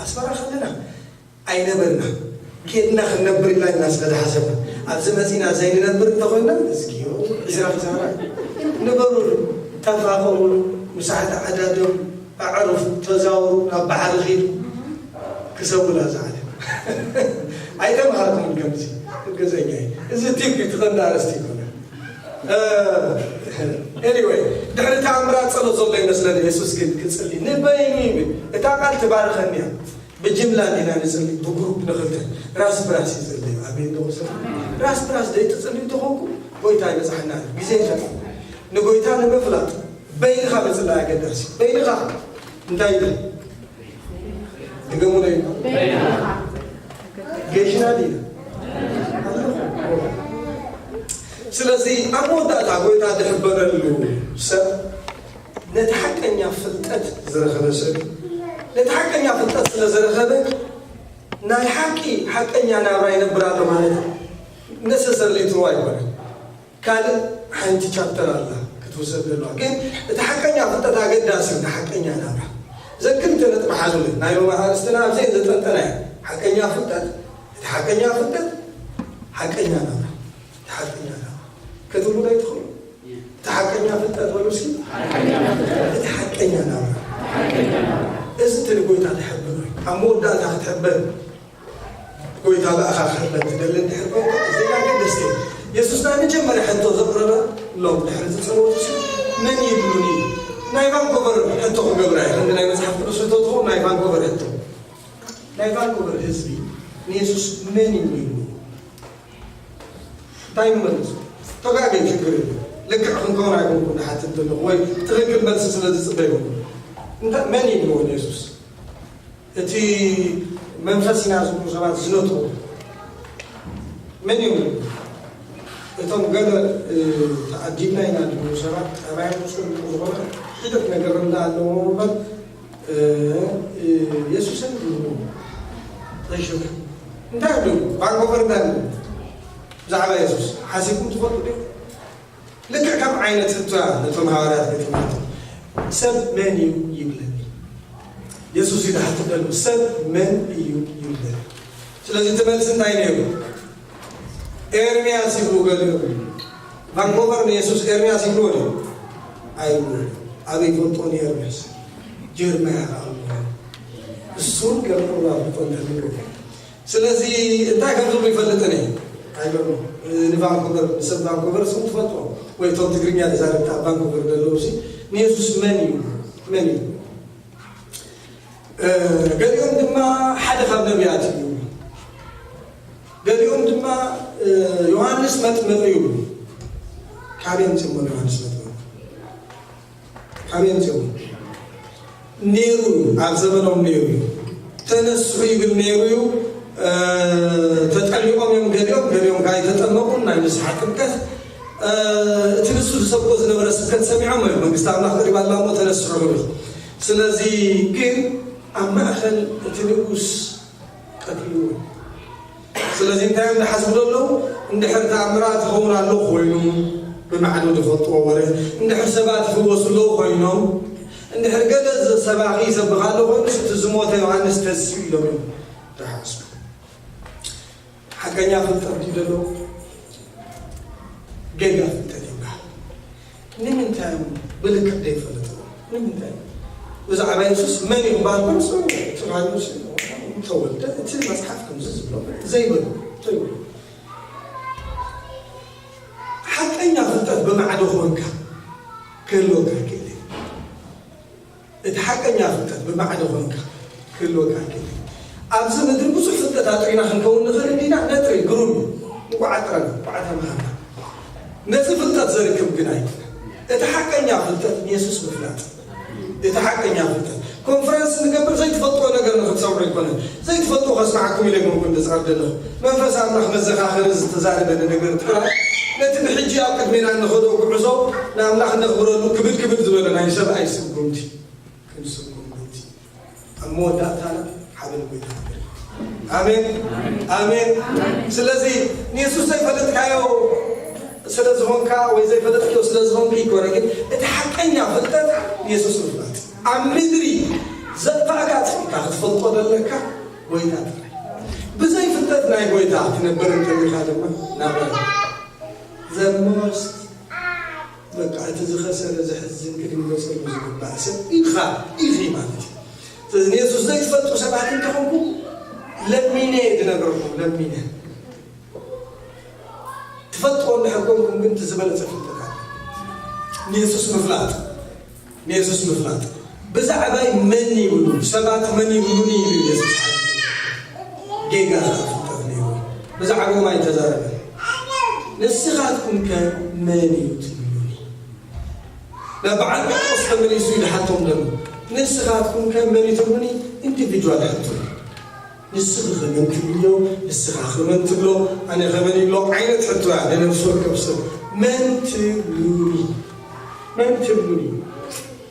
ኣስመራ ከለና ኣይነበርና፣ ኬድና ክንነብር ኢልና ኢና ስለ ዝሓሰብና። ኣብዚ መጺና ዘይንነብር እንተኾይና፣ እስኪ፣ እስራ ክሳራ። ንበሩ፣ ተፋቐሩ፣ ምሳሕ ተዓዳደሙ፣ ኣዕርፉ፣ ተዛወሩ፣ ናብ ባሕሪ ኺዱ፣ ክሰቡላ ዝዓለም። ኣይተምሃርኩምን ከምዚ፣ ገዘኛ እዩ። እዚ ቲፕ እዩ፣ እቲ ቀንዲ ኣርእስቲ ይኮነ። እ፣ ኤኒወይ፣ ድሕሪ ተኣምራት ጸሎት ዘሎ ይመስለኒ። የሱስ ግን ክጽሊ ንበይኑ ይብል። እታ ቃል ትባርኸኒ እያ። ብጅምላ እንዲና ንጽሊ፣ ብግሩፕ ንኽልተ። ራስ ብራስ ይጽሊ። ኣሜን ዶ? ራስ ብራስ ዘይትጽሊ እንተኾንኩ፣ ጎይታ ይበጽሓና። ግዜ ይፈትሕ። ንጎይታ ንምፍላጥ በይንኻ ምጽላይ ኣገዳሲ። በይንኻ እንታይ ይብል? ድገሙ ዶ ይብል? ገሽና ዲና? ስለዚ ኣብ መወዳእታ ጎይታ ዝሕበረሉ ሰብ ነቲ ሓቀኛ ፍልጠት ዝረኸበ ሰብ እዩ። ነቲ ሓቀኛ ፍልጠት ስለ ዝረኸበ ናይ ሓቂ ሓቀኛ ናብራ ይነብር ኣሎ ማለት እዩ። ነሰሰርሊ ትሩ ኣይኮነን። ካልእ ሓንቲ ቻፕተር ኣላ ክትውሰድ ዘለዋ። ግን እቲ ሓቀኛ ፍልጠት ኣገዳሲ እዩ ንሓቀኛ ናብራ። እዘን ክልተ ነጥቢ ሓዙለን። ናይ ሎሚ ኣርእስትና ኣብዘን ዘጠንጠና እየን። ሓቀኛ ፍልጠት፣ እቲ ሓቀኛ ፍልጠት፣ ሓቀኛ ናብራ። እቲ ሓቀኛ ናብራ። ክትብሉ ዶ ኣይትኽእሉ? እቲ ሓቀኛ ፍልጠት በሉ እስኪ። እቲ ሓቀኛ ናብራ። እዚ እቲ ንጎይታ ዝሕብር እዩ። ኣብ መወዳእታ ክትሕበር ጎይታ ብኣኻ ክሕበር ትደሊ እንድሕር ኮይንካ፣ እዚኣ ኣገደስቲ እያ። የሱስ ናይ መጀመርያ ሕቶ ዘቕረበሎም ድሕሪ ዝጸልወቱ ሲ፣ "መን ይብሉኒ?" ናይ ቫንኮቨር ሕቶ ክገብራ እየ። ክንዲ ናይ መጽሓፍ ቅዱስ ሕቶ ትኸውን ናይ ቫንኮቨር ሕቶ። ናይ ቫንኮቨር ህዝቢ ንየሱስ መን እዩ ይብሉ? እንታይ ንመልስ? ተጋገ ችግር የለን። ልክዕ ክንከውን ኣይኮንኩን ንሓትት ዘለኹ ወይ ትኽክል መልሲ ስለ ዝጽበ ይኹን። እንታይ መን ይብልዎ ንየሱስ? እቲ መንፈስ ኢና ዝብሉ ሰባት ዝነጥቑ መን እዮም? እቶም ገለ፣ እ፣ ተዓዲግና ኢና ዝብሉ ሰባት ጠባዮም ጽቡቕ ዝኾነ ሒደት ነገር እንዳ ኣለዎም እምበር፣ እ፣ እ፣ የሱስን ዝብሉ ዘይሽግር እንታይ ይብሉ? ቫንኮቨር እንታይ ይብሉ? ብዛዕባ የሱስ ሓሲብኩም ትፈልጡ ዲኹም? ልክዕ ከም ዓይነት ሕቶ እያ ነቶም ሃዋርያት ገጢማቶም። "ሰብ መን እዩ ይብለኒ?" የሱስ እዩ ዝሓትት ዘሎ፣ "ሰብ መን እዩ ይብለኒ?" ስለዚ እቲ መልሲ እንታይ ነይሩ? "ኤርምያስ" ይብሉ ገሊኦም። ቫንኮቨር ንየሱስ ኤርምያስ ይብልዎ ድዮም? ኣይብልዎ። ኣበይ ይፈልጦ ንኤርምያስ? ጀርማያ ከኣ ኣለዎ። እሱን ገለ ቁሩብ ኣፍልጦ እንተልዎ። ስለዚ እንታይ ከም ዝብሉ ይፈልጥን እየ። ኣይገርም። ንቫንኮቨር፣ ንሰብ ቫንኮቨር ስም ትፈልጦ ወይ እቶም ትግርኛ ተዛረብቲ ኣብ ቫንኮቨር ዘለዉ ሲ ንየሱስ መን እዩ? መን እዩ? እ፣ ገሊኦም ድማ ሓደ ካብ ነቢያት እዩ። ገሊኦም ድማ፣ እ፣ ዮሃንስ መጥምቕ እዩ። ካበይ ኣምጺኦሞ ዮሃንስ መጥምቕ? ካበይ ኣምጺኦሞ? ነይሩ እዩ፣ ኣብ ዘመኖም ነይሩ እዩ። ተነስሑ ይብል ነይሩ እዩ። እ፣ ተጠሊቖም እዮም ገሊኦም፣ ገሊኦም ከኣ ኣይተጠመቑን፣ ናይ ንስሓ ጥምቀት። እ፣ እቲ ንሱ ዝሰብኮ ዝነበረ ስብከት ሰሚዖም እዮም፣ "መንግስቲ ኣምላኽ ቀሪባ ኣላ እሞ ተነስሑ" ይብል። ስለዚ ግን ኣብ ማእከል እቲ ንጉስ ቀቲልዎ። ስለዚ እንታይ እዮም ዝሓስቡ ዘለዉ? እንድሕር ተኣምራት ይኸውን ኣሎ ኮይኑ፣ ብማዕዶ ዝፈልጥዎ ወረ፣ እንድሕር ሰባት ይፍወሱ ኣለዉ ኮይኖም፣ እንድሕር ገለ ሰባኺ ይሰብኽ ኣሎ ኮይኑ፣ እቲ ዝሞተ ዮሃንስ ተሲኡ ኢሎም እዮም ዝሓስቡ። ሓቀኛ ፍልጠት ድዩ ዘለዎ? ጌጋ ፍልጠት ይበሃል። ንምንታይ እዮም ብልክዕ ዘይፈልጥዎ? ንምንታይ? ብዛዕባ የሱስ መን እዩ ክበሃል ከሎ፣ ሰብ ትብሃል፣ ተወልደ፣ እቲ መጽሓፍ ከምዚ ዝብሎ ዘይብሉ፣ ዘይብሉ። ሓቀኛ ፍልጠት ብማዕዶ ኮንካ ክህልወካ ይክእል እዩ። እቲ ሓቀኛ ፍልጠት ብማዕዶ ኮንካ ክህልወካ ይክእል እዩ። ኣብዚ ምድሪ ብዙሕ ፍልጠት ኣጥሪና ክንከውን ንኽእል እንዲና? ነጥሪ፣ ግሩም እዩ። እንቋዕ ኣጥረና፣ እንቋዕ ተምሃርና። ነዚ ፍልጠት ዘርክብ ግን ኣይኮነን። እቲ ሓቀኛ ፍልጠት ንየሱስ ምፍላጥ። እቲ ሓቀኛ ፍልጠት። ኮንፈረንስ ንገብር ዘይትፈልጥዎ ነገር ንኽትሰምዑ ኣይኮነን። ዘይትፈልጥዎ ከስምዓኩም ኢለ ኣይኮንኩን ዝዛረብ ዘለኹ። መንፈስ ኣምላኽ መዘኻኸሪ ዝተዛረበኒ ነገር ጥራይ ነቲ ብሕጂ ኣብ ቅድሜና እንኸዶ ጉዕዞ ንኣምላኽ እነኽብረሉ ክብድ ክብድ ዝበለ ናይ ሰብኣይ ስጉምቲ ክንስጉም ምእንቲ ኣብ መወዳእታና ሓበን ጎይታ ንበል። ኣሜን፣ ኣሜን። ስለዚ ንየሱስ ዘይፈለጥካዮ ስለ ዝኾንካ ወይ ዘይፈለጥክዮ ስለ ዝኾንኪ ይኮነ፣ ግን እቲ ሓቀኛ ፍልጠት ንየሱስ ምፍላጥ። ኣብ ምድሪ ዘጥፋእካ ኣጥፊእካ ክትፈልጦ ዘለካ ጎይታ ጥራይ። ብዘይ ፍልጠት ናይ ጎይታ ክትነብር እንተሊኻ ድማ ናብራ ዘሞስት በቃ እቲ ዝኸሰረ ዘሕዝን ክድንገጸሉ ዝግባእ ሰብ ኢኻ ኢኺ ማለት እዩ። ስለዚ ንየሱስ ዘይትፈልጡ ሰባት እንተኾንኩም ለሚነ እየ ዝነግረኩም፣ ለሚነ። ትፈልጥዎ እንድሕር ኮንኩም ግን እቲ ዝበለጸ ፍልጠት ኣሎ። ንየሱስ ምፍላጥ፣ ንየሱስ ምፍላጥ። ብዛዕባይ መን ይብሉ፣ ሰባት መን ይብሉኒ ኢሉ የሱስ ሓቲቱ። ጌጋ ፍልጠት ነይሩ። ብዛዕባኦም ኣይተዛረበን። ንስኻትኩም ከ መን እዩ ትብሉኒ? ናብ በዓል ጴጥሮስ ተመሊሱ ይድሓቶም ዘሎ። ንስኻትኩም ከ መን እዩ ትብሉኒ? ኢንዲቪድዋል ሕቶ። ንስኺ ከ መን ትብልዮ? ንስኻ ከ መን ትብሎ? ኣነ ከ መን ይብሎ ዓይነት ሕቶ እያ ንነፍሲ ወከፍ ሰብ። መን ትብሉኒ? መን ትብሉኒ?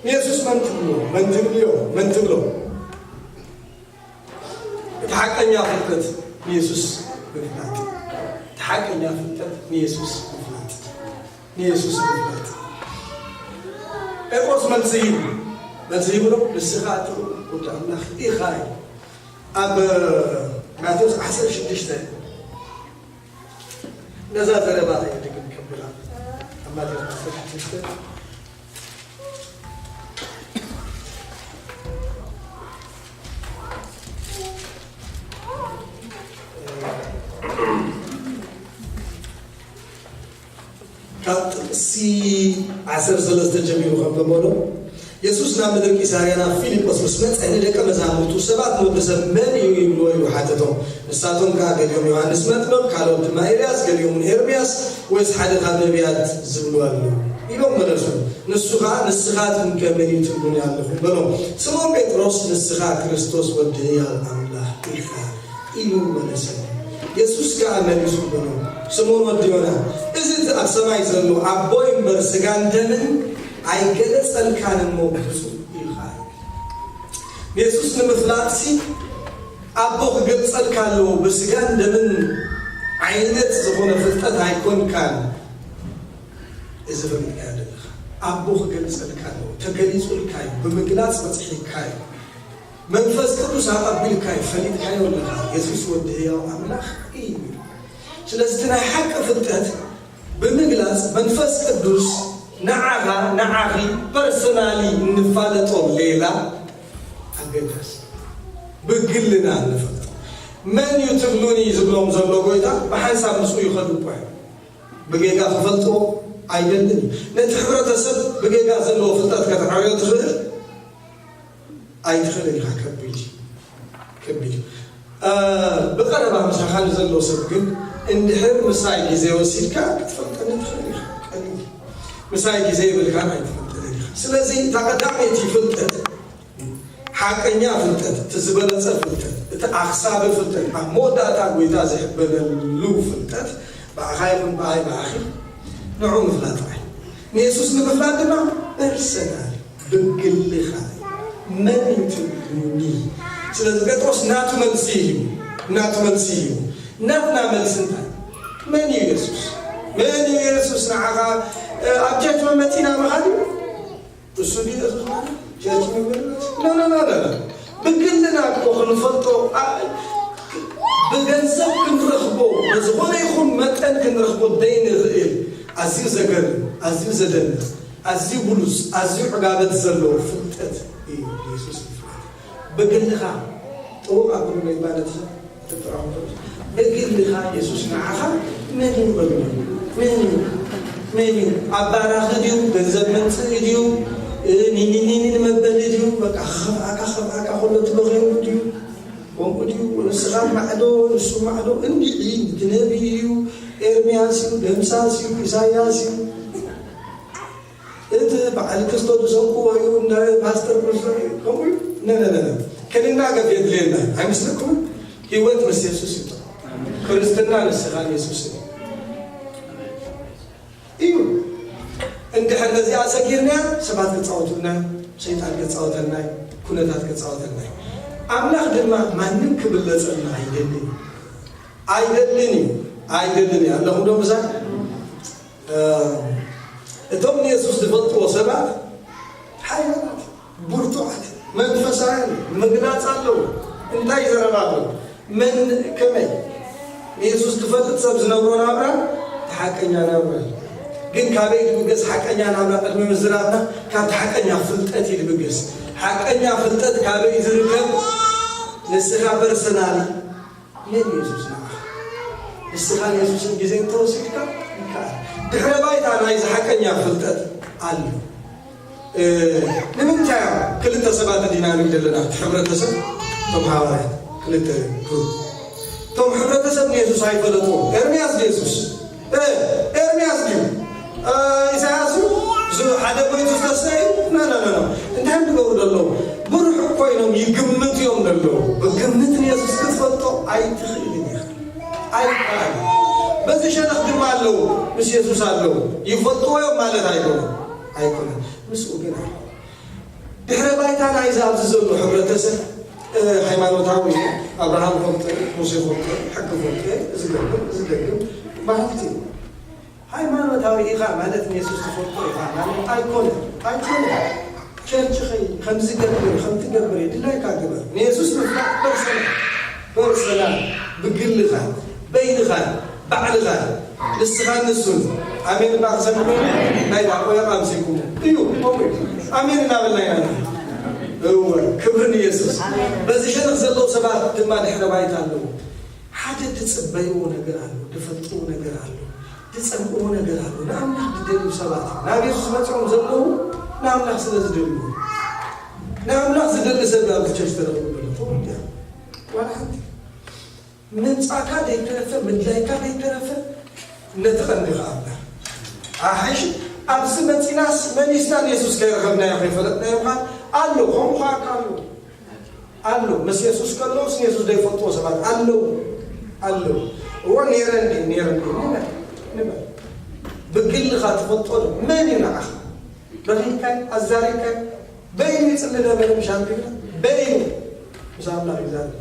ንየሱስ መን ትብልዎ? መን ትብልዮ? መን ትብሎ? እቲ ሓቀኛ ፍልጠት ንየሱስ ምፍላጥ። እቲ ሓቀኛ ፍልጠት ንየሱስ ምፍላጥ። ንየሱስ ምፍላጥ። ጴጥሮስ መልሲ ሂቡ። መልሲ ሂቡ ዶ? ንስኻ እቲ ወዲ ኣምላኽ ኢኻ እዩ። ኣብ ማቴዎስ ዓሰርተ ሽዱሽተ ነዛ ዘረባ እየ ድግም ከብላ። ኣብ ማቴዎስ ዓሰርተ ሽዱሽተ ካብ ጥቕሲ ዓሰርተ ሰለስተ ጀሚሩ ከንብቦ ዶ? የሱስ ናብ ምድሪ ቂሳርያ ናብ ፊልጶስ ምስ መጸ፣ ንደቀ መዛሙርቱ፣ "ሰባት ንወዲ ሰብ መን እዩ ይብልዎ?" ኢሉ ሓተቶም። ንሳቶም ከኣ፣ "ገሊኦም ዮሃንስ መጥምቕ፣ ካልኦት ድማ ኤልያስ፣ ገሊኦም እውን ኤርምያስ ወይስ ሓደ ካብ ነቢያት ዝብሉ ኣለዉ" ኢሎም መለሱ። ንሱ ኸኣ፣ "ንስኻትኩም ከ መን እዩ ትብሉኒ ኣለኹም?" በሎም። ስምኦን ጴጥሮስ፣ "ንስኻ ክርስቶስ ወዲ ህያው ኣምላኽ ኢኻ" ኢሉ መለሰ። የሱስ ከኣ መሊሱ በሎ፣ "ስምኦን ወዲ ዮና፣ እዚ እቲ ኣብ ሰማይ ዘሎ ኣቦይ እምበር ስጋን ደምን ኣይገለጸልካን እሞ ብፁዕ ኢኻ." ንየሱስ ንምፍላጥሲ ኣቦ ክገልጸልካ ኣለዎ፣ ብስጋን ደምን ዓይነት ዝኾነ ፍልጠት ኣይኮንካን። እዚ ፈሊጥካዮ ዘለኻ ኣቦ ክገልጸልካ ኣለዎ። ተገሊጹልካ እዩ፣ ብምግላጽ በጺሕካ እዩ። መንፈስ ቅዱስ ኣቐቢልካ እዩ፣ ፈሊጥካዮ ኣለኻ። የሱስ ወዲ ህያው ኣምላኽ እዩ። ስለዚ እቲ ናይ ሓቂ ፍልጠት ብምግላጽ መንፈስ ቅዱስ ንዓኻ፣ ንዓኺ ፐርሰናሊ እንፋለጦ ሌላ ኣገዳሲ። ብግልና እንፈልጦ። መን እዩ ትብሉኒ ዝብሎም ዘሎ ጎይታ ብሓንሳብ ምስኡ ይኸዱ እኮ እዮም። ብጌጋ ክፈልጥዎ ኣይደልን እዩ። ነቲ ሕብረተሰብ ብጌጋ ዘለዎ ፍልጠት ከተዕብዮ ትኽእል ኣይትኽእልን ኢኻ። ከቢድ እዩ። ከቢድ እዩ። እ፣ ብቐረባ ምሳኻ ንዘሎ ሰብ ግን እንድሕር ምሳይ ግዜ ወሲድካ ክትፈልጠኒ ትኽእል ኢኻ። ቀሊል እዩ። ምሳይ ግዜ የብልካን ኣይትፈልጠንን ኢኻ። ስለዚ እታ ቀዳመይቲ ፍልጠት፣ ሓቀኛ ፍልጠት፣ እቲ ዝበለጸ ፍልጠት፣ እቲ ኣኽሳቢ ፍልጠት፣ ኣብ መወዳእታ ጎይታ ዝሕበነሉ ፍልጠት፣ ብኣኻ ይኹን ብኣይ ብኣኺ ንዑ ምፍላጥ ጥራይ። ንየሱስ ንምፍላጥ ድማ ፐርሰናል፣ ብግልኻ፣ መን እዩ ትብሉኒ? ስለዚ ጴጥሮስ ናቱ መልሲ እዩ፣ ናቱ መልሲ እዩ። ናትና መልሲ እንታይ? መን እዩ የሱስ? መን እዩ የሱስ ንዓኻ? እ፣ ኣብ ቸርች መመፂና ምኻድ እዩ? እሱ ድዩ የሱስ ማለት? ቸርች መመፂ? ኖ፣ ኖ፣ ኖ፣ ኖ፣ ኖ። ብግልና እኮ ክንፈልጦ፣ ኣ፣ ብገንዘብ ክንረኽቦ፣ ብዝኾነ ይኹን መጠን ክንረኽቦ ዘይንኽእል፣ ኣዝዩ ዘገርም፣ ኣዝዩ ዘደንቕ፣ ኣዝዩ ብሉጽ፣ ኣዝዩ ዕጋበት ዘለዎ ፍልጠት እዩ የሱስ ምፍላጥ። ብግልኻ ጥውቕ ኣብሉ ነይባነት ሰብ ትጥራሙ። ብግልኻ የሱስ ንዓኻ መን እዩ በሉ? መን እዩ? መን እዩ? ኣብ ባራኺ ድዩ? ገንዘብ መምጽኢ ድዩ? እ፣ ኒኒኒኒ መበሊ ድዩ? በቃ፣ ከኸፍኣካ፣ ከኸፍኣካ ከሎ ትበኽየሉ ድዩ? ከምኡ ድዩ? ንስኻ ማዕዶ፣ ንሱ ማዕዶ፣ እንድዒ፣ እቲ ነቢይ እዩ፣ ኤርምያስ እዩ፣ ደምሳስ እዩ፣ ኢሳያስ እዩ። እቲ በዓል ክስቶ ዝሰብክዎ እዩ፣ እንዳ ፓስተር ክስቶ እዩ፣ ከምኡ እዩ። ነ፣ ነ፣ ነ፣ ነ። ከንናገፍ የድልየና። ኣይመስለኩምን? ህይወት ምስ የሱስ እዩ። ክርስትና ንስኻ የሱስ እዩ። እዩ። እንድሕር ነዚኣ ሰጊርና፣ ሰባት ክጻወቱልና፣ ሰይጣን ክጻወተልና፣ ኩነታት ክጻወተልና። ኣምላኽ ድማ ማንም ክብለጸልና ኣይደልን። ኣይደልን እዩ። ኣይደልን እዩ። ኣለኹም ዶ ምሳይ? እ፣ እቶም ንየሱስ ዝፈልጥዎ ሰባት ሓያላት፣ ብርቱዓት፣ መንፈሳውያን ምግላጽ ኣለዎ። እንታይ ዘረባ ኣለዎ? መን ከመይ ንየሱስ ዝፈልጥ ሰብ ዝነብሮ ናብራ እቲ ሓቀኛ ናብራ እዩ። ግን ካበይ ዝብገስ ሓቀኛ ናብራ? ቅድሚ ምዝራብና ካብቲ ሓቀኛ ፍልጠት እዩ ዝብገስ። ሓቀኛ ፍልጠት ካበይ ዝርከብ? ንስኻ ፐርሰናል መን እዩ የሱስ ንዓኻ? ንስኻን የሱስን ግዜ እንተወሲድካ ይከኣል። ድሕረ ባይታ ናይዚ ሓቀኛ ፍልጠት ኣሎ። ንምንታይ እዮም ክልተ ሰባት እንዲና ንርኢ ዘለና? እቲ ሕብረተሰብ፣ እቶም ሃዋርያት ክልተ ግሩፕ። እቶም ሕብረተሰብ ንየሱስ ኣይፈለጥዎ። ኤርምያስ ንየሱስ፣ ኤርምያስ ድዩ? ኢሳያስ እዩ? ሓደ ጎይቱ ዝተስነ እዩ? ና ና ና። እንታይ እዮም ዝገብሩ ዘለዉ? ብርሑቕ ኮይኖም ይግምቱ እዮም ዘለዉ። ብግምት ንየሱስ ክትፈልጦ ኣይትኽእልን ኢኻ። ኣይከኣል። በዚ ሸነኽ ድማ ኣለዉ፣ ምስ የሱስ ኣለዉ። ይፈልጥዎ እዮም ማለት ኣይኮነን። ኣይኮነን። ምስኡ ግን ኣሎ። ድሕረ ባይታ ናይዚ ኣብዚ ዘሎ ሕብረተሰብ፣ ሃይማኖታዊ፣ ኣብርሃም ፈልጦ፣ ሙሴ ፈልጦ፣ ሕጊ ፈልጦ፣ ዝገብር ዝደግም ባህልቲ እዩ። ሃይማኖታዊ ኢኻ ማለት ንየሱስ ትፈልጦ ኢኻ ማለት ኣይኮነን። ኣይኮነን። ቸርች ኸይ ከምዚ ገብር ከምቲ ገብር ድላይካ ግበር። ንየሱስ ምፍላጥ ፐርሰናል፣ ፐርሰናል፣ ብግልኻ፣ በይንኻ፣ ባዕልኻ፣ ንስኻ ንሱን። ኣሜን እባ ክሰምዕ ናይ ዳቆያ ኣምሲኩም እዩ። ኣሜን እናበልና ኢና። እወ፣ ክብሪ ንየሱስ። በዚ ሸነኽ ዘለዉ ሰባት ድማ ድሕረ ባይታ ኣለዉ። ሓደ ዝጽበይዎ ነገር ኣሎ፣ ዝፈልጥዎ ነገር ኣሎ፣ ዝጸምእዎ ነገር ኣሎ። ንኣምላኽ ዝደልዩ ሰባት እዮም። ናብ የሱስ መጺኦም ዘለዉ ንኣምላኽ ስለ ዝደልዩ። ንኣምላኽ ዝደሊ ሰብ ናብ ቸርች ተረኽቡ ዶ ትፈልጡ? ዋላ ሓንቲ። ምምጻእካ ዘይተረፈ፣ ምድላይካ ዘይተረፈ፣ ነቲ ቀንዲ ከኣ ኣምላኽ። ኣሕሽ፣ ኣብዚ መጺናስ መሊስና ንየሱስ ከይረኸብናዮ ከይፈለጥናዮ ከኣ ኣሎ፣ ከምኡ ከኣ ኣሎ። ኣሎ። ምስ የሱስ ከለውስ ንየሱስ ዘይፈልጥዎ ሰባት ኣለዉ። ኣለዉ። እወ፣ ነይረ እንድዩ፣ ነይረ እንድዩ። ንበል፣ ንበል። ብግልኻ ትፈልጦ ዶ? መን እዩ ንዓኻ? ረኺብካዮ? ኣዛሪብካዮ? በይኑ ይጽሊ ነበረ፣ ምሽ ኣንቢብና? በይኑ ምስ ኣምላኽ ይዛረብ።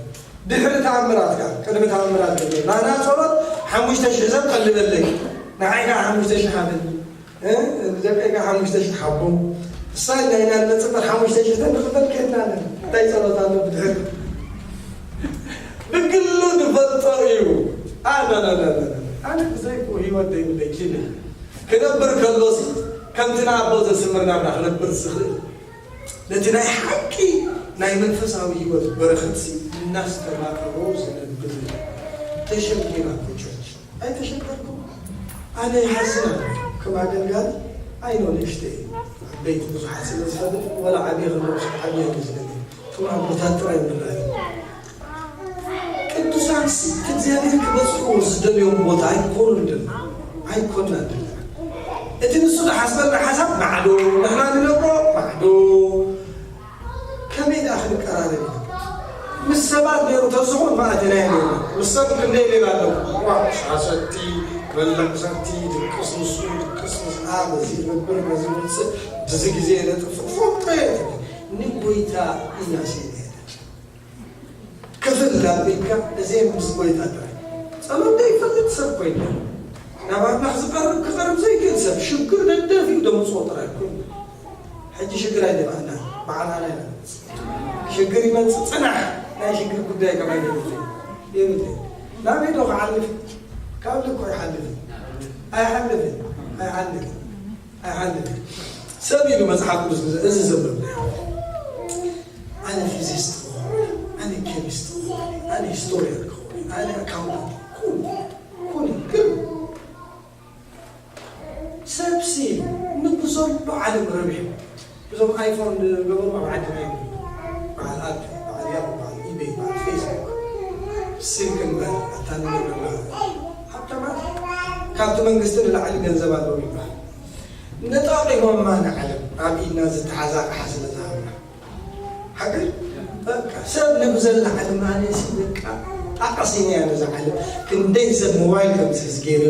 ድሕሪ ተኣምራትካ፣ ቅድሚ ተኣምራት ግን ናና ጸሎት ሓሙሽተ ሽሕ ሰብ ቀልበለይ። ንዓይ ከኣ ሓሙሽተ ሽሕ ሃበኒ። እ? ንደቀይ ከኣ ሓሙሽተ ሽሕ ሓቦም። እሳ ኢልና ኢና ንመጽእ እምበር ሓሙሽተ ሽሕ ተንኽፈል ከድና ኣለና። እንታይ ጸሎት ኣሎ ብድሕሪ? ብግሉ ዝፈልጦ እዩ። ኣነ፣ ኣነ፣ ኣነ፣ ኣነ፣ ኣነ ብዘይክኡ ህይወት ዘይብለይ ኪነ። ክነብር ከሎሲ ከምቲ ንኣቦ ዘስምር ናብራ ክነብር ዝኽእል። ነቲ ናይ ሓቂ ናይ መንፈሳዊ ህይወት በረኸትሲ እናስተማቐሮ ዝነብር ተሸጊራ እኮ ቸርች። ኣይተሸገርኩም? ኣነ ይሓዝን ኣሎ። ከም ኣገልጋሊ ኣይኖ ንእሽተይ ዓበይቲ ብዙሓት ስለ ዝፈልጥ፣ ወላ ዓብየ ከለኹ ዓብየ እዩ ዝደሊ። እቶም ኣቦታት ጥራይ ምራይ። ቅዱሳንሲ እቲ እግዚኣብሔር ክበጽሕዎ ዝደልዮም ቦታ ኣይኮኑን ድማ። ኣይኮንናን ድማ። እቲ ንሱ ዝሓስበልና ሓሳብ ማዕዶ፣ ንሕና ንነብሮ ማዕዶ። ከመይ ደኣ ክንቀራረብ ኢና? ምስ ሰባት ነይሩ ተዝኾን ማእተናዮ ነይርና። ምስ ሰብ ክንደይ ሌላ ኣለዉ። ዋ፣ ሻሰቲ፣ በላዕ ሰቲ፣ ድቅስ ንሱ፣ ድቅስ ምስኣ፣ በዚ ይነብር፣ በዚ ይወፅእ፣ ብዚ ግዜ ነጥፍእ፣ ፎቶ የለን። ንጎይታ ኢና ስኢናዮ ዘለና። ክፍል ኣቢልካ፣ እዚ ምስ ጎይታ ጥራይ። ጸሎት ዘይፈልጥ ሰብ ኮይና፣ ናብ ኣምላኽ ዝቐርብ ክቐርብ ዘይክእል ሰብ፣ ሽግር ደደፊኡ ደምጽኦ ጥራይ ኮይኑ። ሕጂ ሽግር ኣይደፋእና፣ ባዕላና ኢና ነምጽእ። ሽግር ይመጽእ ጽናሕ፣ ናይ ሽግር ጉዳይ ከማይ የብለይ፣ የብለይ። ናበይ ዶ ክሓልፍ? ካብ ልኮ ኣይሓልፍን፣ ኣይሓልፍን፣ ኣይሓልፍን፣ ኣይሓልፍን። ሰብ ኢሉ መጽሓፍ ቅዱስ እዚ ዘንበብናዮ። ኣነ ፊዚስት ክኾን፣ ኣነ ኬሚስት ክኾን፣ ኣነ ሂስቶሪያን ክኾን፣ ኣነ ኣካውንታንት ኩን፣ ኩን፣ ግን ሰብሲ ንብዘሎ ዓለም ረቢሑ። እዞም ኣይፎን ዝገበሩ ኣብ ዓድና እዮም። በዓል ኣፕል፣ በዓል ያሁ፣ በዓል ኢቤይ፣ በዓል ፌስቡክ፣ ሲልክን በል፣ ኣታ ንገበላ ሃብታማት ካብቲ መንግስቲ ንላዕሊ ገንዘብ ኣለዎም ይበሃል። ነጣቒሞማ ንዓለም ኣብ ኢድና ዝተሓዛ ኣቕሓ ስለ ዝሃብና። ሓቂ? በቃ ሰብ ንብዘላ ዓለም ኣነሲ በቃ ኣቐሲነያ ነዛ ዓለም። ክንደይ ሰብ ሞባይል ከም ዝሕዝ ገይሩ፣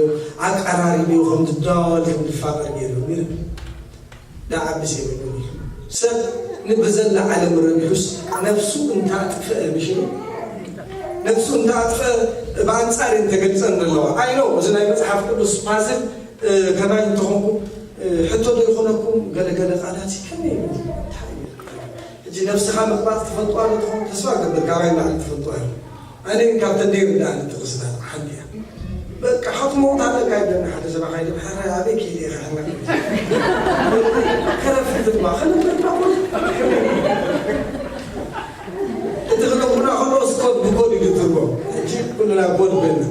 ኣቀራሪቡ፣ ከም ዝደዋወል፣ ከም ዝፋቐር ገይሩ። ግን ደኣ ዓቢ ሰብ የብሉን እዩ። ሰብ ንብዘላ ዓለም ረቢሑስ ነፍሱ እንታጥፍአ፣ ምሽ ነፍሱ እንታጥፍአ ብኣንጻር እየን ተገልጸን ዘለዋ። ኣይ ኖ፣ እዚ ናይ መጽሓፍ ቅዱስ ፓዝል፣ እ፣ ከማይ እንተኾንኩ፣ እ፣ ሕቶ ዶ ይኾነኩም? ገለ ገለ ቃላት ከመይ እዩ? እንታይ እዩ? ሕጂ ነብስኻ ምቕባጽ ትፈልጥዋ ዶ ትኸውን? ተስፋ እገብር ካባይ ንላዕሊ ትፈልጥዋ ኢኹም። ኣነ ግን ካብተን ዘይርድኣኒ እቲ ክስታት ሓንቲ እያ። በቃ፣ ክትመውት ኣለካ ይብለኒ ሓደ ሰብኣይ፣ ከይደ፣ "ሕራይ፣ ኣበይ ከይደ ኢኻ?" ከረፍት ድማ፣ ከነብር ድማ፣ እቲ ክነብሩና ከሎ ስኮት ብኮድ እዩ ዝትርጎም። ሕጂ ኩልና ኮድ ኮይንና።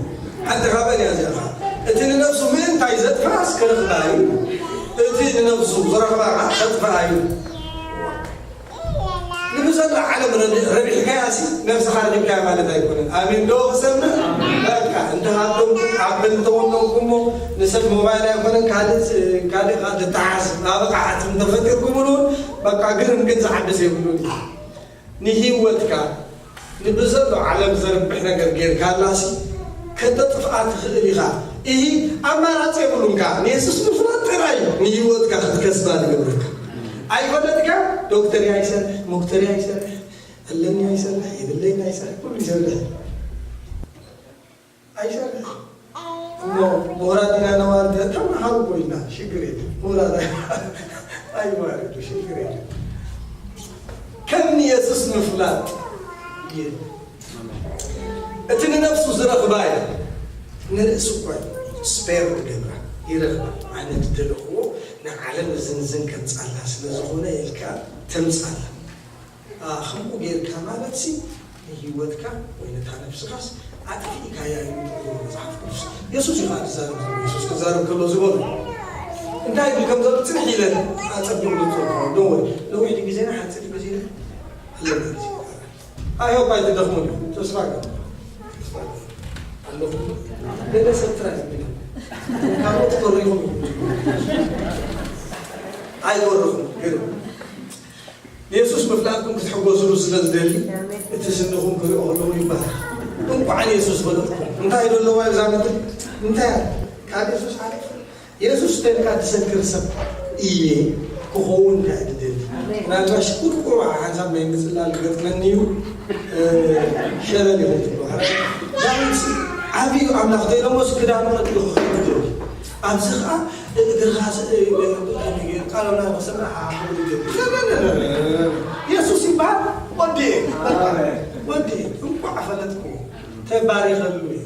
ሓንቲ ካበን እያ እዚኣ ኸዓ። እቲ ንነብሱ ምእንታይ ዘጥፍኣስ ክረኽባ እዩ። እቲ ንነብሱ ዝረኽባ ኸዓ ከጥፍኣ እዩ። ንብዘላ ዓለም ረቢ-፣ ረቢሕካያ ሲ ነብስኻ ረኺብካያ ማለት ኣይኮነን። ኣሜን ዶ ክሰምዕ? በቃ፣ እንተ ሃብቶም ዓበል እንተወነንኩሞ ንሰብ ሞባይል ኣይኮነን፣ ካልእ፣ ካልእ ኸዓ ዝተሓዝ ኣብቕዓት እንተፈጢርኩምሉ እውን በቃ፣ ግርም ግን ዝዓብስ የብሉን እዩ። ንህይወትካ ንብዘሎ ዓለም ዘርብሕ ነገር ጌርካላሲ ከተጥፍኣ ትኽእል ኢኻ። እሂ ኣማራፂ የብሉን። ከኣ ንየሱስ ምፍላጥ ጥራይ እዩ ንህይወትካ ክትከስባ ዝገብረካ። ኣይፈለጥካ ዶክተር ኣይሰርሕ፣ ሞክተር ኣይሰርሕ፣ ኣለኒ ኣይሰርሕ፣ የብለይን ኣይሰርሕ፣ ኩሉ ይሰርሕ። ኣይሰርሕ። እሞ ምሁራት ኢና ነዋርድ፣ ተምሃሩ እኮ ኢና፣ ሽግር የለን። ምሁራት ኣይዋረዱ፣ ሽግር የለን። ከም ንየሱስ ምፍላጥ የለን። እቲ ንነፍሱ ዝረኽባ እዩ፣ ንርእሱ እኳ እዩ ስፔር ዝገብራ፣ ይረኽባ። ኣነ ዝደለኽዎ ንዓለም ዝንዝን ከምጻላ ስለ ዝኾነ ኢልካ ተምጻላ። ኣ፣ ከምኡ ጌርካ ማለትሲ ንህይወትካ ወይ ነታ ነብስኻስ ኣጥፊእካያ እዩ ዝብሎ መጽሓፍ ቅዱስ። የሱስ እዩ ከኣ ዝዛረብ ዘሎ። የሱስ ክዛረብ ከሎ ዝበሎ እንታይ ይብል ከም ዘሎ ጽንሕ ኢለ ኣጸቢቑ ዝጸልሖ። ዶ ወይ ነዊሕ ድዩ ግዜና ሓጺር ግዜና ኣለና ግዜ። ኣይ ሆፕ ኣይትደኽሙን ኢኹም። ተስፋ ገ-፣ ተስፋ ገ-፣ ኣለኹም። ገለ ሰብ ጥራይ ዝብል ካልኦት ተሪኹም ኢኹም። ኣይወርኹም ግን ንየሱስ ምፍላጥኩም ክትሕጎስሉ ስለ ዝደሊ፣ እቲ ስንኹም ክሪኦ ከለኹ ይባረኽ። እንኳዕ ንየሱስ ፈለጥኩም። እንታይ እዩ ዘለዋ እዛ ምድሪ? እንታይ እያ? ካብ የሱስ ሓሊፉ የሱስ ተልካ ትሰክር ሰብ እየ ክኸውን እንታይ ትደሊ? ምናልባሽ ቁርቁሮ ሓንሳብ ናይ ምጽላል ገጥመኒ እዩ። እ፣ ሸለል ይኹን ትብሎ። ዳዊት ዓብዩ ኣምላኽ ተይሎሞስ ክዳኑ ቀዲሉ ክኸይድ ይደሊ። ኣብዚ ኸዓ እግርኻ ስ-፣ እ፣ እ፣ ቃል ኣምላኽ ክሰምዕ ሓ-፣ ክብል ይደሊ። የሱስ ይበሃል ወዲ እየ። በቃ፣ ወዲ እየ። እንኳዕ ፈለጥኩ። ተባሪኸሉ እየ።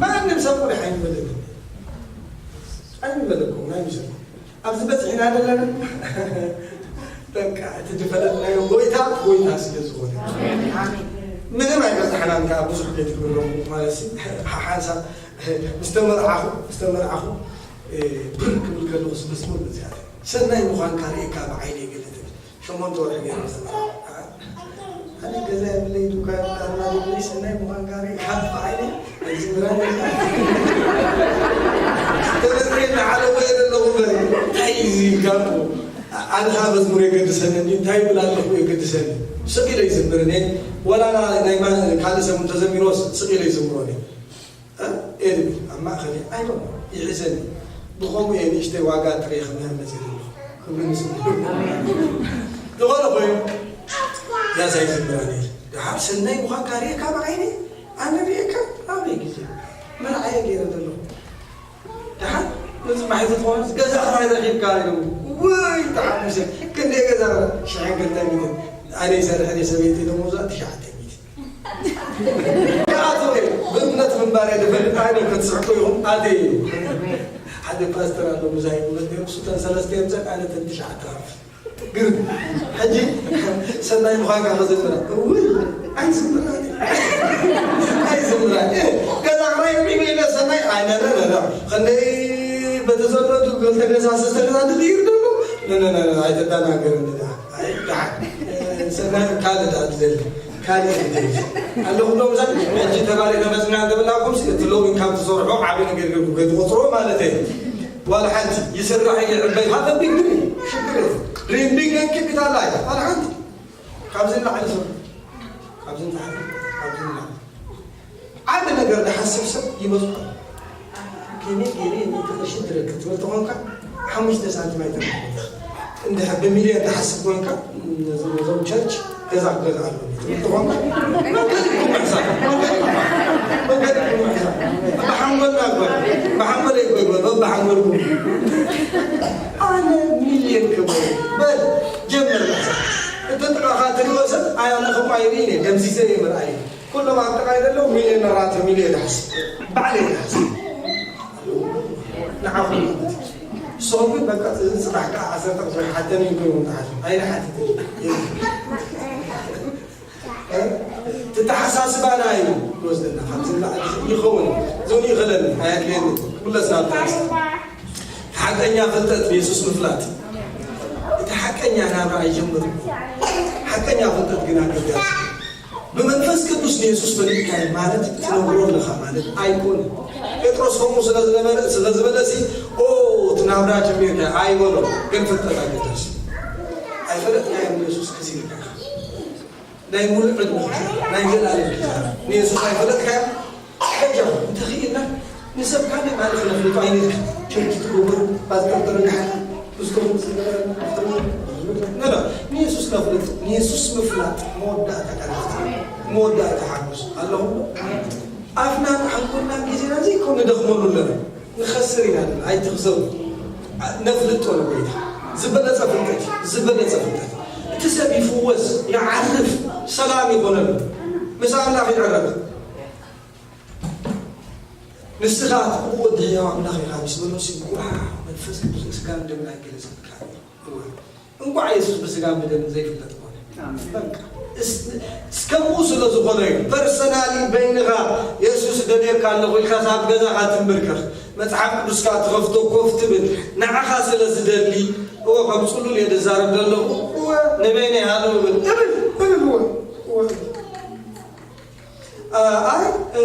ማንም ሰብ ቁሪሕ ኣይንበለኩም። ኣይንበለኩም፣ ኣይምሰልኩም። ኣብዚ በፂሕና ዘለና በቃ እቲ ዝፈለጥናዮ ጎይታ፣ ጎይታ ስለ ዝኾነ። ኣሜን። ምንም ኣይበፅሓናን ከዓ ብዙሕ ከይትግብሮም ማለት ሲ፣ ሓ-፣ ሓንሳብ ምስ ተመርዓኹ፣ ምስ ተመርዓኹ፣ እ፣ ብር ክብል ከለኹ ስበስሙር እዚኣ ሰናይ ምዃንካ ርእየካ ብዓይነይ ገለ ትብል። ሸሞንተ ወርሒ ገይረ ዝነበረ። ኣነ ገዛ የብለይ፣ ዱካን ኣርማድዮ የብለይ፣ ሰናይ ምዃንካ ርኢ፣ ካብ በዓይኒ ኣይዝምራን። ተበዝሬ ንዓለሞ እየ ዘለኹ እምበር፣ እንታይ እዩ እዚ ጋብኡ? ኣነ ኸዓ መዝሙር የገድሰኒ እንዲ፣ እንታይ ይብል ኣለኹ የገድሰኒ። ስቕ ኢለ ይዝምር እየ። ወላ ና-፣ ናይ ማ-፣ ካልእ ሰብ እንተዘሚርዎ ስቕ ኢለ ይዝምሮ እየ። እ? ኤልሚ ኣብ ማእኸል እየ። ኣይኖ፣ ይሕዘኒ። ብኸምኡ እየ ንእሽተይ ዋጋ ጥሬ ክምህር መፂእ ዘለኹ። ክብሪ ንስሙ። ዝኾነ ኮይኑ፣ ያሳይ ዝምራ ነይሩ። ደሓር ሰናይ ምዃንካ ርእየካ ብዓይነይ፣ ኣነ ርእየካ ኣበይ ግዜ መርዓየ ገይረ ዘለኹ። ደሓር ንፅባሕ ዝትኾነስ ገዛ ክራይ ረኺብካ ኢሎም። ውይ፣ ተሓሚሰ። ክንደይ ገዛ ክራይ? ሽሕን ክልተ ሚእትን። ኣነ ይሰርሕ እየ፣ ሰበይቲ ደሞዛ ትሽዓተ ሚእቲ። ከኣቶ ብእምነት ምንባር እየ ዝፈልጥ፣ ኣነ ክትስሕቁ ኢኹም ኣትየ። ሓደ ፓስተር ኣሎ፣ ምሳይ ይቕመጥ ነይሩ፣ እሱ ተን ሰለስተ የምፀን፣ ኣነ ተን ትሽዓተ ሃፍ። ግርም። ሕጂ ሰናይ ምዃንካ ከዘምራ። እውይ፣ ኣይዝምራን። ኣይዝምራን። ገዛ ክራይ ርብዒ ሚእቲ ሰናይ፣ ኣይ፣ ነ፣ ነ፣ ነ፣ ነ። ክንደይ በቲ ዘሎ ክልተ ገዛ፣ ሰለስተ ገዛ ዝቕይር ዘሎ። ነ፣ ነ፣ ነ፣ ነ፣ ኣይተደናግር እንዳ። ኣይ፣ ደሓን። ሰናይ ካልእ ደኣ ትደሊ። ካልእ ትደሊ። ኣለኹ ዶ ብዛ፣ ሕጂ ተባሪኸ መጽና እንተበልናኩም፣ እቲ ሎሚ ካብ ትሰርሖ ዓቢ ነገር ጌርኩም ከይትቆጽርዎ ማለት እየ። ዋላ ሓንቲ ይስራሕ ይዕበይ፣ ሃተ ቢግ ድሪም፣ ሽግር የለን። ድሪም ቢግ ኤንድ ኪፕ ኢት ኣላይቭ፣ ዋላ ሓንቲ። ካብዚ ንላዕሊ ስርሑ። ካብዚ ንታሕቲ፣ ካብዚ ንላዕሊ። ዓቢ ነገር ዝሓስብ ሰብ ይበዝሖ። ከመይ ገይረ ሚእቲ ቅርሺ ድረክ ክትብል ተኾንካ፣ ሓሙሽተ ሳንቲም ኣይተርፍን። እንድሕር ብሚልዮን ትሓስብ ኮንካ፣ ነዞም፣ ነዞም ቸርች ገዛ ክገዝኣሉ ትብል ተኾንካ፣ መንገድኩም ምሕሳብ፣ መንገድኩም፣ መንገድኩም ምሕሳብ። ብሓንጎልና ግበር፣ ብሓንጎለይ እኮ ይግበር፣ በብሓንጎልኩም። ኣነ ሚልዮን ክበል፣ በል፣ ጀምር ምሕሳብ። እቲ ጥቓኻ ትርኢ ኢለ ደምሲሰ እየ ምርኣየ። ኩሎም ኣብ ጥቓይ ዘለዉ ሚልዮነራት እዮም ኢለ እየ ዝሓስብ። ባዕለይ እየ ዝሓስብ። ንዓኹም ማለት እዩ። ንስኹም ግን በቃ እዚ ጽባሕ ከዓ ዓሰርተ ቁጽሪ ሓተኒ ኢልኩም ኢኹም ትሓስቡ። ኣይንሓትትን። ተተሓሳስባና እዩ ዝወስደና። ካብዚ ንላዕሊ ይኸውን። እዚውን ይኽእለኒ፣ ኣየድልየኒ። ክምለስ ናብ ተሓስ-፣ ሓቀኛ ፍልጠት ብየሱስ ምፍላጥ። እቲ ሓቀኛ ናብራ ኣይጀምርን። ሓቀኛ ፍልጠት ግን ኣገዳሲ። ብመንፈስ ቅዱስ ንየሱስ ፈሊጥካዮ ማለት ትነግሮ ኣለኻ ማለት ኣይኮነን። ጴጥሮስ ከምኡ ስለ ዝነበረ፣ ስለ ዝበለ ሲ፣ "ኦ፣ እቲ ናብራ ጀሚርካዮ" ኣይበሎ። ግን ፍልጠት ኣገዳሲ። ኣይፈለጥካዮን ንየሱስ ከሲርካ ኢኻ። ናይ ሙሉእ ዕድመ ኪሳራ፣ ናይ ዘላለም ኪሳራ። ንየሱስ ኣይፈለጥካዮን? በጃኹም፣ እንተኽኢልና ንሰብ ካልእ ማለት ነፍልጦ ኣይንልካ። ቸርች ትገብሩ፣ ፓስተር ትርግሓ፣ ምስቶም ኖ፣ ኖ፣ ንየሱስ ነፍልጦ። ንየሱስ ምፍላጥ መወዳእታ ዕረፍቲ፣ መወዳእታ ሓጎስ። ኣለኹም ዶ? ኣፍናን ሓንጎልናን ግዜና ዘይኮነ ንደኽመሉ ኣለና። ንኸስር ኢና ዘለና፣ ኣይትኽሰሩ። ነፍልጦ ንጎይታ። ዝበለጸ ፍልጠት እዩ፣ ዝበለጸ ፍልጠት። እቲ ሰብ ይፍወስ፣ ይዓርፍ፣ ሰላም ይኾነሉ። ምስ ኣምላኽ ይዕረፍ። ንስኻ እቲ ብቑ ወዲ ህያው ኣምላኽ ኢኻ ምስ በሎ፣ ሲ፣ ዋው፣ መንፈስ ቅዱስ ስጋን ደምን ኣይገለጸልካን እዩ። እወ። እንቋዕ የሱስ ብስጋን ብደምን ዘይፍለጥ ኮነ። ኣሜን። በቃ፣ እስ-፣ እስከምኡ ስለ ዝኾነ እዩ። ፐርሰናሊ በይንኻ የሱስ ደልየካ ኣለኹ ኢልካ ኣብ ገዛኻ ትንብርከኽ፣ መጽሓፍ ቅዱስካ ትኸፍቶ ኮፍ ትብል፣ ንዓኻ ስለ ዝደሊ፣ እወ፣ ከም ጽሉል እየ ዝዛረብ ዘለኹ፣ እወ፣ ንበይነይ ሃለው እብል፣ እብል፣ እብል፣ እወ፣ እወ። እ፣ ኣይ፣ እ፣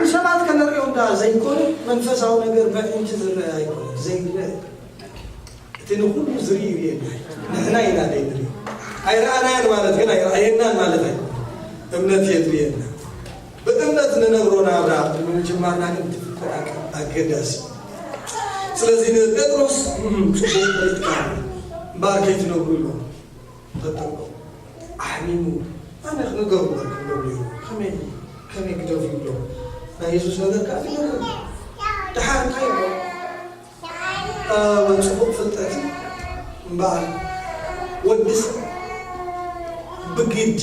ንሰባት ከነርእዮም ደኣ ዘይኮነ፣ መንፈሳዊ ነገር በዒንቲ ዝረአ ኣይኮነን፣ ዘይረአ። እቲ ንኹሉ ዝርኢ ይርእየና እዩ። ንሕና ኢና ዘይንርእዮ። ኣይረኣናዮን ማለት ግን ኣይረኣየናን ማለት ኣይኮነን። እምነት የድልየና። ብእምነት ንነብሮ ናብራ ቅድሚ ምጅማርና ግን እቲ ፍልጠት ኣገ-፣ ኣገዳሲ። ስለዚ ንጴጥሮስ፣ "እም፣ ጽቡቕ ፈሊጥካ እምበኣር ከይትነግሩ" ኢሎም። ተጠንቀቑ። ኣሕሚሙ፣ ኣነ ክንገሩ እምበር ክብሎም ነይሩ። ከመይ፣ ከመይ ግደፉ ይብሎም? ናይ የሱስ ነገር ከኣ ትነግሩ። ደሓር እንታይ ይብሎ? እ፣ ጽቡቕ ፍልጠት እምበኣር ወዲ ሰብ ብግዲ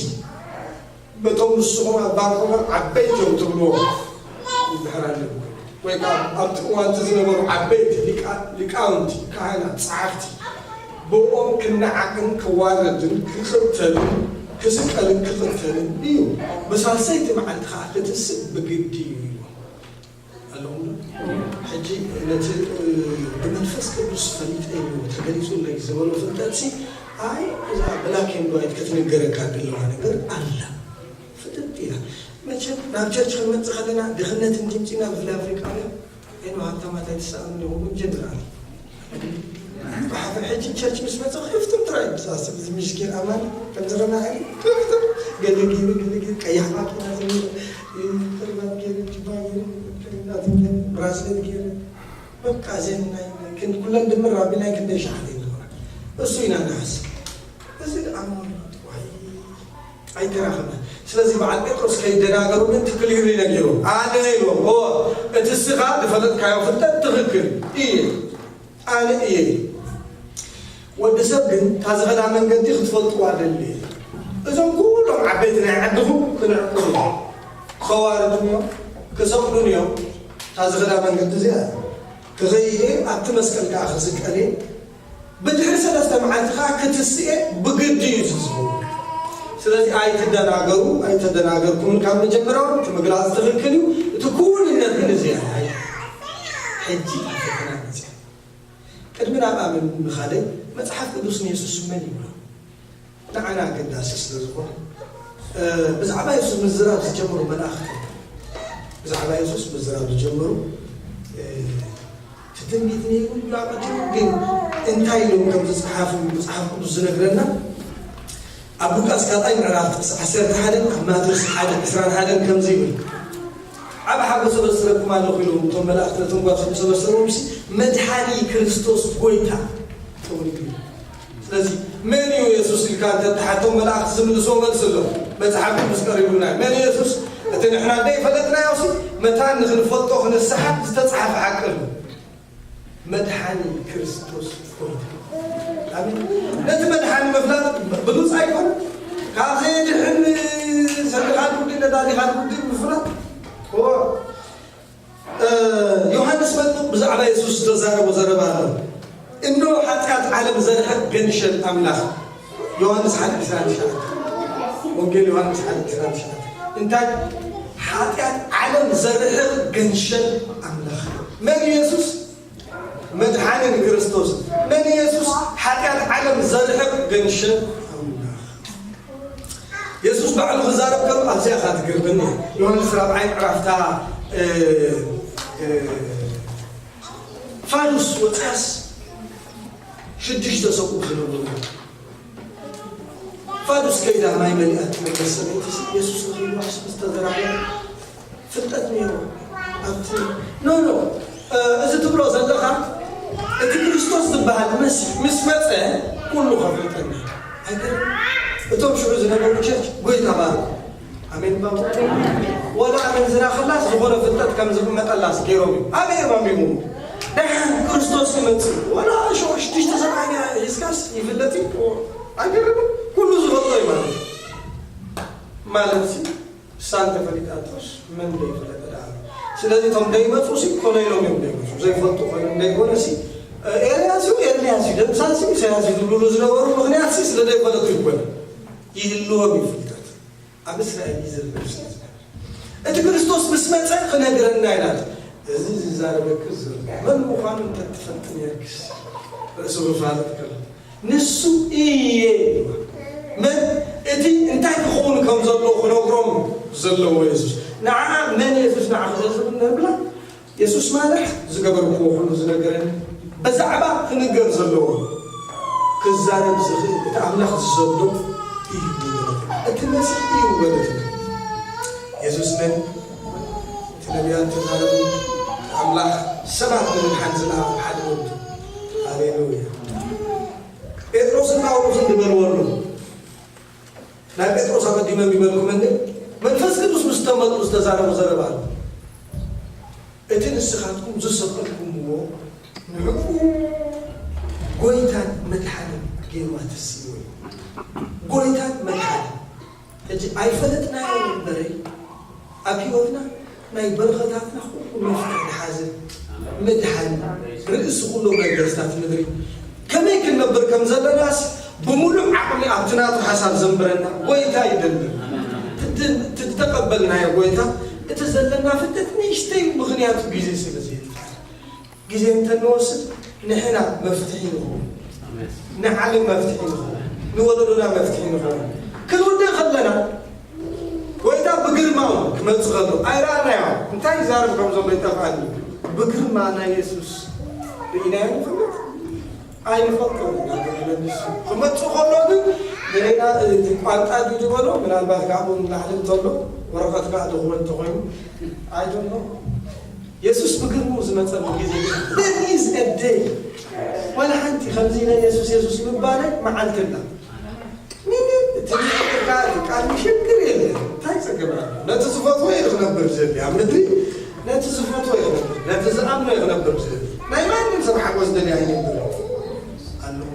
በቶም ንስኹም ኣባኮማ ዓበይቲ እዮም ትብልዎም ይምሕር ኣለኩም። ወይ ከዓ ኣብቲ እዋን እቲ ዝነበሩ ዓበይቲ ሊቃ-፣ ሊቃውንቲ፣ ካህናት፣ ጸሓፍቲ፣ ብኦም ክነዓቕን ክዋረድን ክቕተልን ክስቀልን ክቕተልን እዩ። ብሳልሰይቲ መዓልቲ ከዓ ክትስእ ብግዲ እዩ ይብሎ። ኣለኹም ዶ? ሕጂ ነቲ፣ እ፣ ብመንፈስ ቅዱስ ፈሊጠ እዩ ተገሊጹለይ ዝበሎ ፍልጠትሲ፣ ኣይ፣ እዛ ብላክ ኤንድ ዋይት ክትንገረካ ዘለዋ ነገር ኣላ። ፍጥጥ ኢላ። መቸም ናብ ቸርች ክንመጽእ ከለና ድኽነት እንዲምጺና ብፍላይ ኣፍሪቃውያን፣ ኣይኑ ሃብታማት ኣይትሰኣኑ ኢኹም ጀነራል። ብሓፈር ሕጂ ቸርች ምስ መጸ ክፍትም ጥራይ ብዛስብ እዚ ምስኪን ኣማኒ ከም ዝረና ሕሪ ክፍትም ገለ ገይሩ ገለ ገይሩ ቀያሕ ማኪና ዘሚሩ፣ እ፣ ክርባት ገይሩ ጅባ ገይሩ እናትምለን ብራስሌት ገይሩ በቃ ዘን ናይ፣ ናይ ክንዲ ኩለን ድምር ኣቢልና ክንደይ ሸሓት ኢና ንኾና። እሱ ኢና ንሓስብ። እዚ ደኣ እሞ ዋይ ኣይተራኸብና። ስለዚ በዓል ጴጥሮስ ከይደናገሩ ግን ትክል ይብሉ ነጊሩ። ኣነ ኢልዎም፣ እወ፣ እቲ እስኻ ዝፈለጥካዮ ፍልጠት ትኽክል እየ። ኣነ እየ። ወዲ ሰብ ግን እታ ዝኸዳ መንገዲ ክትፈልጥዋ ደሊ። እዞም ኩሎም ዓበይቲ ናይ ዓድኹም ክንዕቁ እዮም። ከዋርዱን እዮም፣ ክሰቕሉን እዮም። እታ ዝኸዳ መንገዲ እዚኣ ተኸይደ ኣብቲ መስቀል ከዓ ክስቀል እየ። ብድሕሪ ሰለስተ መዓልቲ ከዓ ክትስእ እየ፣ ብግዲ እዩ እዚ ዝኸውን። ስለዚ ኣይትደናገሩ፣ ኣይተደናገርኩምን ካብ መጀመርያውን እቲ ምግላፅ ትኽክል እዩ። እቲ ክውንነት ግን እዚ እዩ። ሕጂ ኣብ ፈተና መፅያ። ቅድሚ ናብ ኣመን ምኻደይ መጽሓፍ ቅዱስ ንየሱስ መን ይብሎ? ንዓና ኣገዳሲ ስለ ዝኾነ፣ እ፣ ብዛዕባ የሱስ ምዝራብ ዝጀመሩ መላእኽቲ፣ ብዛዕባ የሱስ ምዝራብ ዝጀመሩ፣ እ፣ እቲ ትንቢት ነይሩ እዩ ኣቐዲሙ፣ ግን እንታይ ኢሎም ከም ዝጸሓፉ መጽሓፍ ቅዱስ ዝነግረና፣ ኣብ ሉቃስ ካልኣይ ምዕራፍ ጥቕሲ ዓሰርተ ሓደን ኣብ ማቴዎስ ሓደ ዕስራን ሓደን ከምዚ ይብል፣ ዓቢ ሓጎስ ኣበስረኩም ኣለኹ ኢሎም እቶም መላእኽቲ ነቶም ጓሶም ምስ ኣበሰርዎምሲ፣ መድሓኒ ክርስቶስ ጐይታ ተወሊዱ እዩ። ስለዚ መን እዩ የሱስ ኢልካ እንተ ትሓቶም መላእኽቲ ዝምልስዎ መልሲ ኣሎ። መጽሓፍ ቅዱስ ቀሪቡልና እዩ። መን እዩ የሱስ? እቲ ንሕና ዘይፈለጥናዮሲ መታን ንኽንፈልጦ ክንስሓብ ዝተጻሕፈ ሓቂ ኣሎ። መድሓኒ ክርስቶስ ጐይታ። ኣሜን። ነቲ መድሓኒ ምፍላጥ ብሉጽ ኣይኮነን። ካብ ዘየድሕን ሰድኻ ትውድእ ነዳዲኻ ትውድእ ምፍላጥ። እዎ፣ እ፣ ዮሃንስ መጥምቕ ብዛዕባ የሱስ ዝተዛረቦ ዘረባ ኣሎ። እንሆ ሓጢኣት ዓለም ዘርሕቕ ገንሸል ኣምላኽ። ዮሃንስ ሓደ ዕስራን ትሽዓተ። ወንጌል ዮሃንስ ሓደ ዕስራን ትሽዓተ። እንታይ? ሓጢኣት ዓለም ዘርሕቕ ገንሸል ኣምላኽ። መን እዩ የሱስ? መድሓኒ ንክርስቶስ። መን የሱስ? ሓጢኣት ዓለም ዘርሕቕ ገንሸል ኣምላኽ። የሱስ ባዕሉ ክዛረብ ከሎ ኣብዚኣ ኸኣ ትገርመኒ። ዮሃንስ ራብዓይ ምዕራፍታ፣ እ፣ እ፣ ፋዱስ ወፂኣስ ሽዱሽተ ሰብኡ ዝነበሩ። ፋዱስ ከይዳ ማይ መሊኣ ትመለስ ሰበይቲ የሱስ ንኽይልዋስ ምስ ተዘራረበ ፍልጠት ነይሩ። ኣብቲ ኖ፣ ኖ፣ እ፣ እዚ ትብሎ ዘለኻ እቲ ክርስቶስ ዝበሃል መሲሕ ምስ መጸ ኩሉ ከፍልጠና። ኣይገርም? እቶም ሽዑ ዝነበሩ ቸርች ጎይታ ባርኩ። ኣሜን ባባ። ወላ ኣመንዝራ ከላስ ዝኾነ ፍልጠት ከም ዝቕመጠላስ ገይሮም እዮም። ኣበይ እዮም ኣሚሞም? ደሓን ክርስቶስ ይመጽእ። ወላ ሽዑ ሽዱሽተ ሰብኣይ ሒዝካስ ይፍለጥ እዩ። ኣይገርምን? ኩሉ ዝፈልጦ እዩ ማለት እዩ። ማለት ሲ እሳ እንተፈሊጣቶስ መን ዘይፈለጠ ደኣ? ስለዚ እቶም ደይመጹ ሲ ኮነ ኢሎም እዮም ደይመጹ። ዘይፈልጡ ኮይኖም ደይኮነ ሲ ኤልያስ እዩ፣ ኤልያስ እዩ፣ ደምሳስ እዩ፣ ኢሳያስ እዩ ዝብሉሉ ዝነበሩ ምኽንያት ሲ ስለ ዘይፈለጡ ይኮነ። ይህልዎም እዩ ፍልጠት። ኣብ እስራኤል እዩ ዝርከብ ስለ ዝነበረ። እቲ ክርስቶስ ምስ መጸ ክነግረና ኢላ። እዚ ዝዛረበኪ ዘሎ መን ምዃኑ እንተትፈልጢ ነርክስ ርእሱ ክፋለጥ ከሎ። ንሱ እየ። መን እቲ እንታይ ክኸውን ከም ዘለዎ ክነግሮም ዘለዎ የሱስ። ንዓ መን የሱስ ንዓ ክዘዝብ ነብላ። የሱስ ማለት ዝገበርክዎ ኩሉ ዝነገረኒ ብዛዕባ ክንገር ዘለዎ ክዛረብ ዝኽእል እቲ ኣምላኽ ዝሰዶ እዩ። እቲ መሲሕ እዩ በለት። የሱስ መን? እቲ ነቢያት ተዛረቡ። ኣምላኽ ሰባት ንምድሓን ዝለኣኾ ሓደ ወዱ። ሃሌሉያ። ጴጥሮስን ጳውሎስን ዝበልዎ ኣሎ። ናይ ጴጥሮስ ኣቐዲመ ይበልኩም እንዴ? መንፈስ ቅዱስ ምስ ተመልኡ ዝተዛረቡ ዘረባ ኣሎ። እቲ ንስኻትኩም ዝሰቐልኩምዎ ንዕኡ ጎይታን መድሓንን ገይሩ ኣተስይዎ እዩ። ጎይታን መድሓንን። ሕጂ ኣይፈለጥናዮን እምበረይ፣ ኣብ ህይወትና ናይ በረኸታትና ኩሉ መፍትሒ ዝሓዘ ምድሓን ርእሲ ኩሎም ነገስታት ምድሪ ከመይ ክንነብር ከም ዘለናስ ብምሉእ ዓቕሚ ኣብቲ ናቱ ሓሳብ ዘንብረና ጎይታ ይደሊ። እቲ፣ እቲ ዝተቐበልናዮ ጎይታ እቲ ዘለና ፍልጠት ንእሽተይ ምኽንያቱ ግዜ ስለ ዘየጥፍእ። ግዜ እንተንወስድ ንሕና መፍትሒ ንኸውን። ኣሜን። ንዓለም መፍትሒ ንኸውን። ንወለዶና መፍትሒ ንኸውን። ክንውድእ ከለና ጎይታ ብግርማኡ ክመጽእ ከሎ ኣይረኣናዮ። እንታይ ይዛረብ ከም ዘሎ ይጠፍኣኒ። ብግርማ ናይ የሱስ ርኢናዮ ንፈልጥ? ኣይንፈልጦን ኢና ንብል ንሱ። ክመጽእ ከሎ ግን ንሕና እቲ ቋንጣ ድዩ ዝበሎ፣ ምናልባት ካብኡ ንላዕሊ እንተሎ ወረቐት ከኣ ድኽወል እንተኾይኑ፣ I don't know። የሱስ ብግርምኡ ዝመጸሉ ግዜ there is a day። ዋላ ሓንቲ ከምዚ ኢለ የሱስ የሱስ ምባለይ መዓልቲ ኣላ። ምንም እቲ ዝፍቅርካ እቲ ቃል ሽግር የለን። እንታይ ጸገም ኣሎ? ነቲ ዝፈትዎ እዩ ክነብር ዝደሊ ኣብ ምድሪ። ነቲ ዝፈትዎ እዩ ክነብር፣ ነቲ ዝኣምኖ እዩ ክነብር ዝደሊ። ናይ ማንም ሰብ ሓጎስ ደልየ ኣይነብርን ኣለኹ።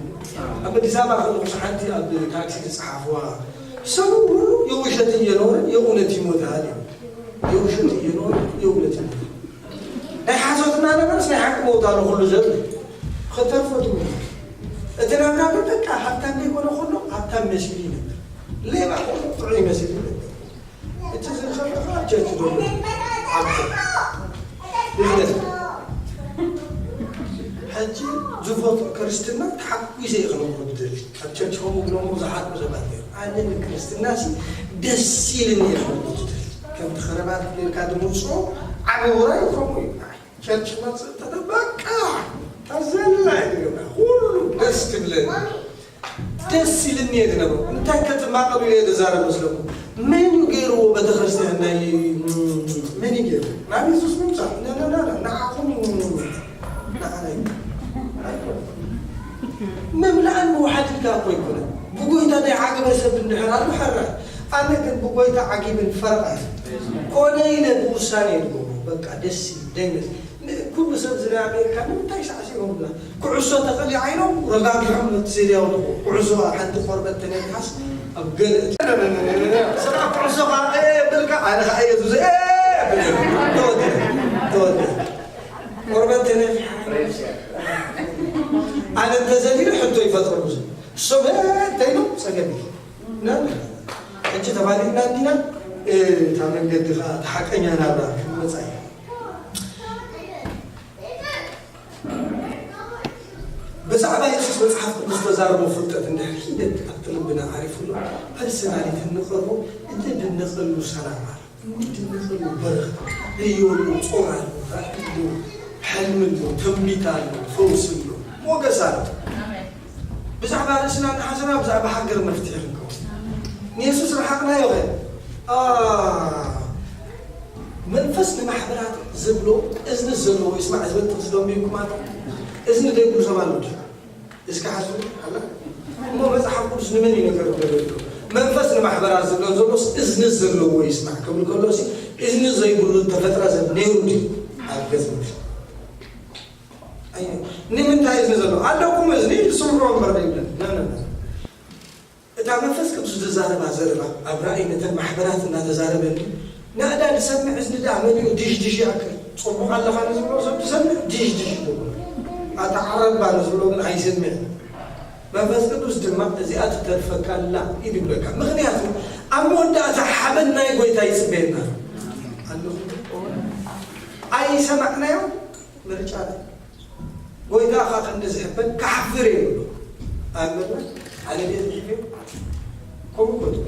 ኣብ ኣዲስ ኣበባ ከለኹስ ሓንቲ ኣብ ታክሲ ዝጸሓፍዋ፣ ሰው ሁሉ የውሸት እየኖረ የእውነት ይሞታል እዩ። የውሸት እየኖረ የእውነት ይሞታል። ናይ ሓሶት እናነበረስ ናይ ሓቂ መውታ ኣሎ ኩሉ ሰብ። ከተርፎ ትምህርቲ። እቲ ናብራ ግን በቃ ሃብታም ዘይኮነ ኩሉ ሃብታም መሲሉ ይነብር። ሌባ ኩሉ ጥዑይ መሲሉ ይነብር። እቲ ዝኸፍእ ኣብ ቸርች ዘሎ። ኣብ ቸርች። ቢዝነስ። ሕጂ ዝፈትዎ ክርስትና ተሓጒሰ እየ ክነብሮ ዝደሊ። ኣብ ቸርች ከምኡ ብሎሞ ዝሓጥሩ ሰባት እዮም። ኣነ ንክርስትናሲ ደስ ኢልኒ እየ ክነብሮ ዝደሊ። ከምቲ ከረባት ጌርካ ድምፅኦ ዓቢ ውራይ ከምኡ እዩ። ኣይ፣ ቸርች መፅእ እንተደ በቃ ታዘላ እየ ዝገብራ። ኩሉ ደስ ትብለኒ። ደስ ኢልኒ እየ ዝነብሮ። እንታይ ከትማቐሉ ኢለ ዝዛረብ መስለኩም? መን እዩ ገይርዎ ቤተክርስትያን ናይ፣ መን እዩ ገይርዎ? ናብ የሱስ ምምፃእ። ና፣ ና፣ ና፣ ና፣ ንዓኹም እዩ። ንዓና እዩ። ኣይኮነን። ምምላእን ምውሓድን ከኣ እኮ ኣይኮነን። ብጎይታ ናይ ዓገበ ሰብ እንድሕር ኣሎ ሕራይ። ኣነ ግን ብጎይታ ዓጊብን ፈረቓ እየ። ኮነ ኢለ ብውሳነ እየ ዝገብሮ። በቃ ደስ እዩ፣ ደይመስ። ን-፣ ኩሉ ሰብ እዚ ናይ ኣሜሪካ ንምንታይ ሳዕሲዖምና? ኩዕሶ ተቐሊዓ ኢሎም ረጋጊሖም ነቲ ሴርያ ወደቑ። ኩዕሶ ሓንቲ ቆርበት ተነቢሓስ ኣብ ገለ ስራሕ ኩዕሶ ከዓ፣ "ኤ" በልካ፣ ኣነ ከዓ እየ ዙዘ፣ "ኤ" በልካ። ተወደ፣ ተወደ። ቆርበት ተነ-፣ ኣነ እንተዘሊሉ ሕቶ ይፈጥረሉ። እሶም፣ "ኤ" እንተኢሉ ጸገም እዩ። እና ሕጂ ተባሊና እንዲና፣ እ፣ እታ መንገዲ ከዓ፣ እታ ሓቀኛ ናብራ ክንመጻ እዩ። ብዛዕባ የሱስ መጽሓፍ ቅዱስ ተዛርቦ ፍልጠት እንድሕር ሒደት ኣብቲ ልብና ዓሪፉ ኣሎ፣ ፐርሰናሊቲ እንቐርቦ፣ እንድንቐሉ ሰላም ኣሎ፣ እንድንቐሉ በረኸት፣ ዕዮ ኣሎ፣ ጾር ኣሎ፣ ራእይ ኣሎ፣ ሕልሚ ኣሎ፣ ትንቢት ኣሎ፣ ፈውሲ ኣሎ፣ ሞገስ ኣሎ። ኣሜን። ብዛዕባ ርእስና እናሓሰና ብዛዕባ ሃገር መፍትሒ ክንከውን። ኣሜን። ንየሱስ ረሓቕናዮ ኸ? ኣ፣ መንፈስ ንማሕበራት ዝብሎ እዝኒ ዘለዎ ይስማዕ ዝብል ጥቕሲ ዶ ኣንቢብኩም ኣሎ? እዝኒ ዘይብሉ ሰብ ኣሎ ድዩ? እስኪ ሓስቡ ኣላ። እሞ መጽሓፍ ቅዱስ ንመን እዩ ነገር ዝብሎ? መንፈስ ንማሕበራት ዝብሎ ዘሎስ እዝኒ ዘለዎ ይስማዕ ክብል ከሎሲ እዝኒ ዘይብሉ ተፈጥረ ሰብ ነይሩ ድዩ ኣብ ገጽ ምድሪ? ኣይ፣ ንምንታይ እዝኒ ዘሎ? ኣለኩም እዝኒ ስምዑ እምበር ዘይብለን። ና፣ ና፣ ና። እታ መንፈስ ቅዱስ ዝዛረባ ዘረባ ኣብ ራእይ ነተን ማሕበራት እናተዛረበ እንዲ፣ ናእዳ ዝሰምዕ እዝኒ ደኣ መሊኡ ድሽ ድሽ ይኣክል። ጽቡቕ ኣለኻ ንዝብሎ ሰብ ዝሰምዕ ድሽ ድሽ ይገብሮ። ኣታ ዓረባ ንዝብሎ ግን ኣይሰምዕን። መንፈስ ቅዱስ ድማ እዚኣ ትተርፈካ ኣላ እዩ ይብለካ። ምኽንያቱ ኣብ መወዳእታ ሓበን ናይ ጎይታ ይጽበየና ኣሎ። ኣይሰማዕናዮ ምርጫ ናይ ጎይታ ኸኣ ክንዲ ዝሕበን ክሓፍር እየ ይብሎ። ኣመና ኣነ ድየ ዝሕፍዮ? ከምኡ እኮ ትብሎ።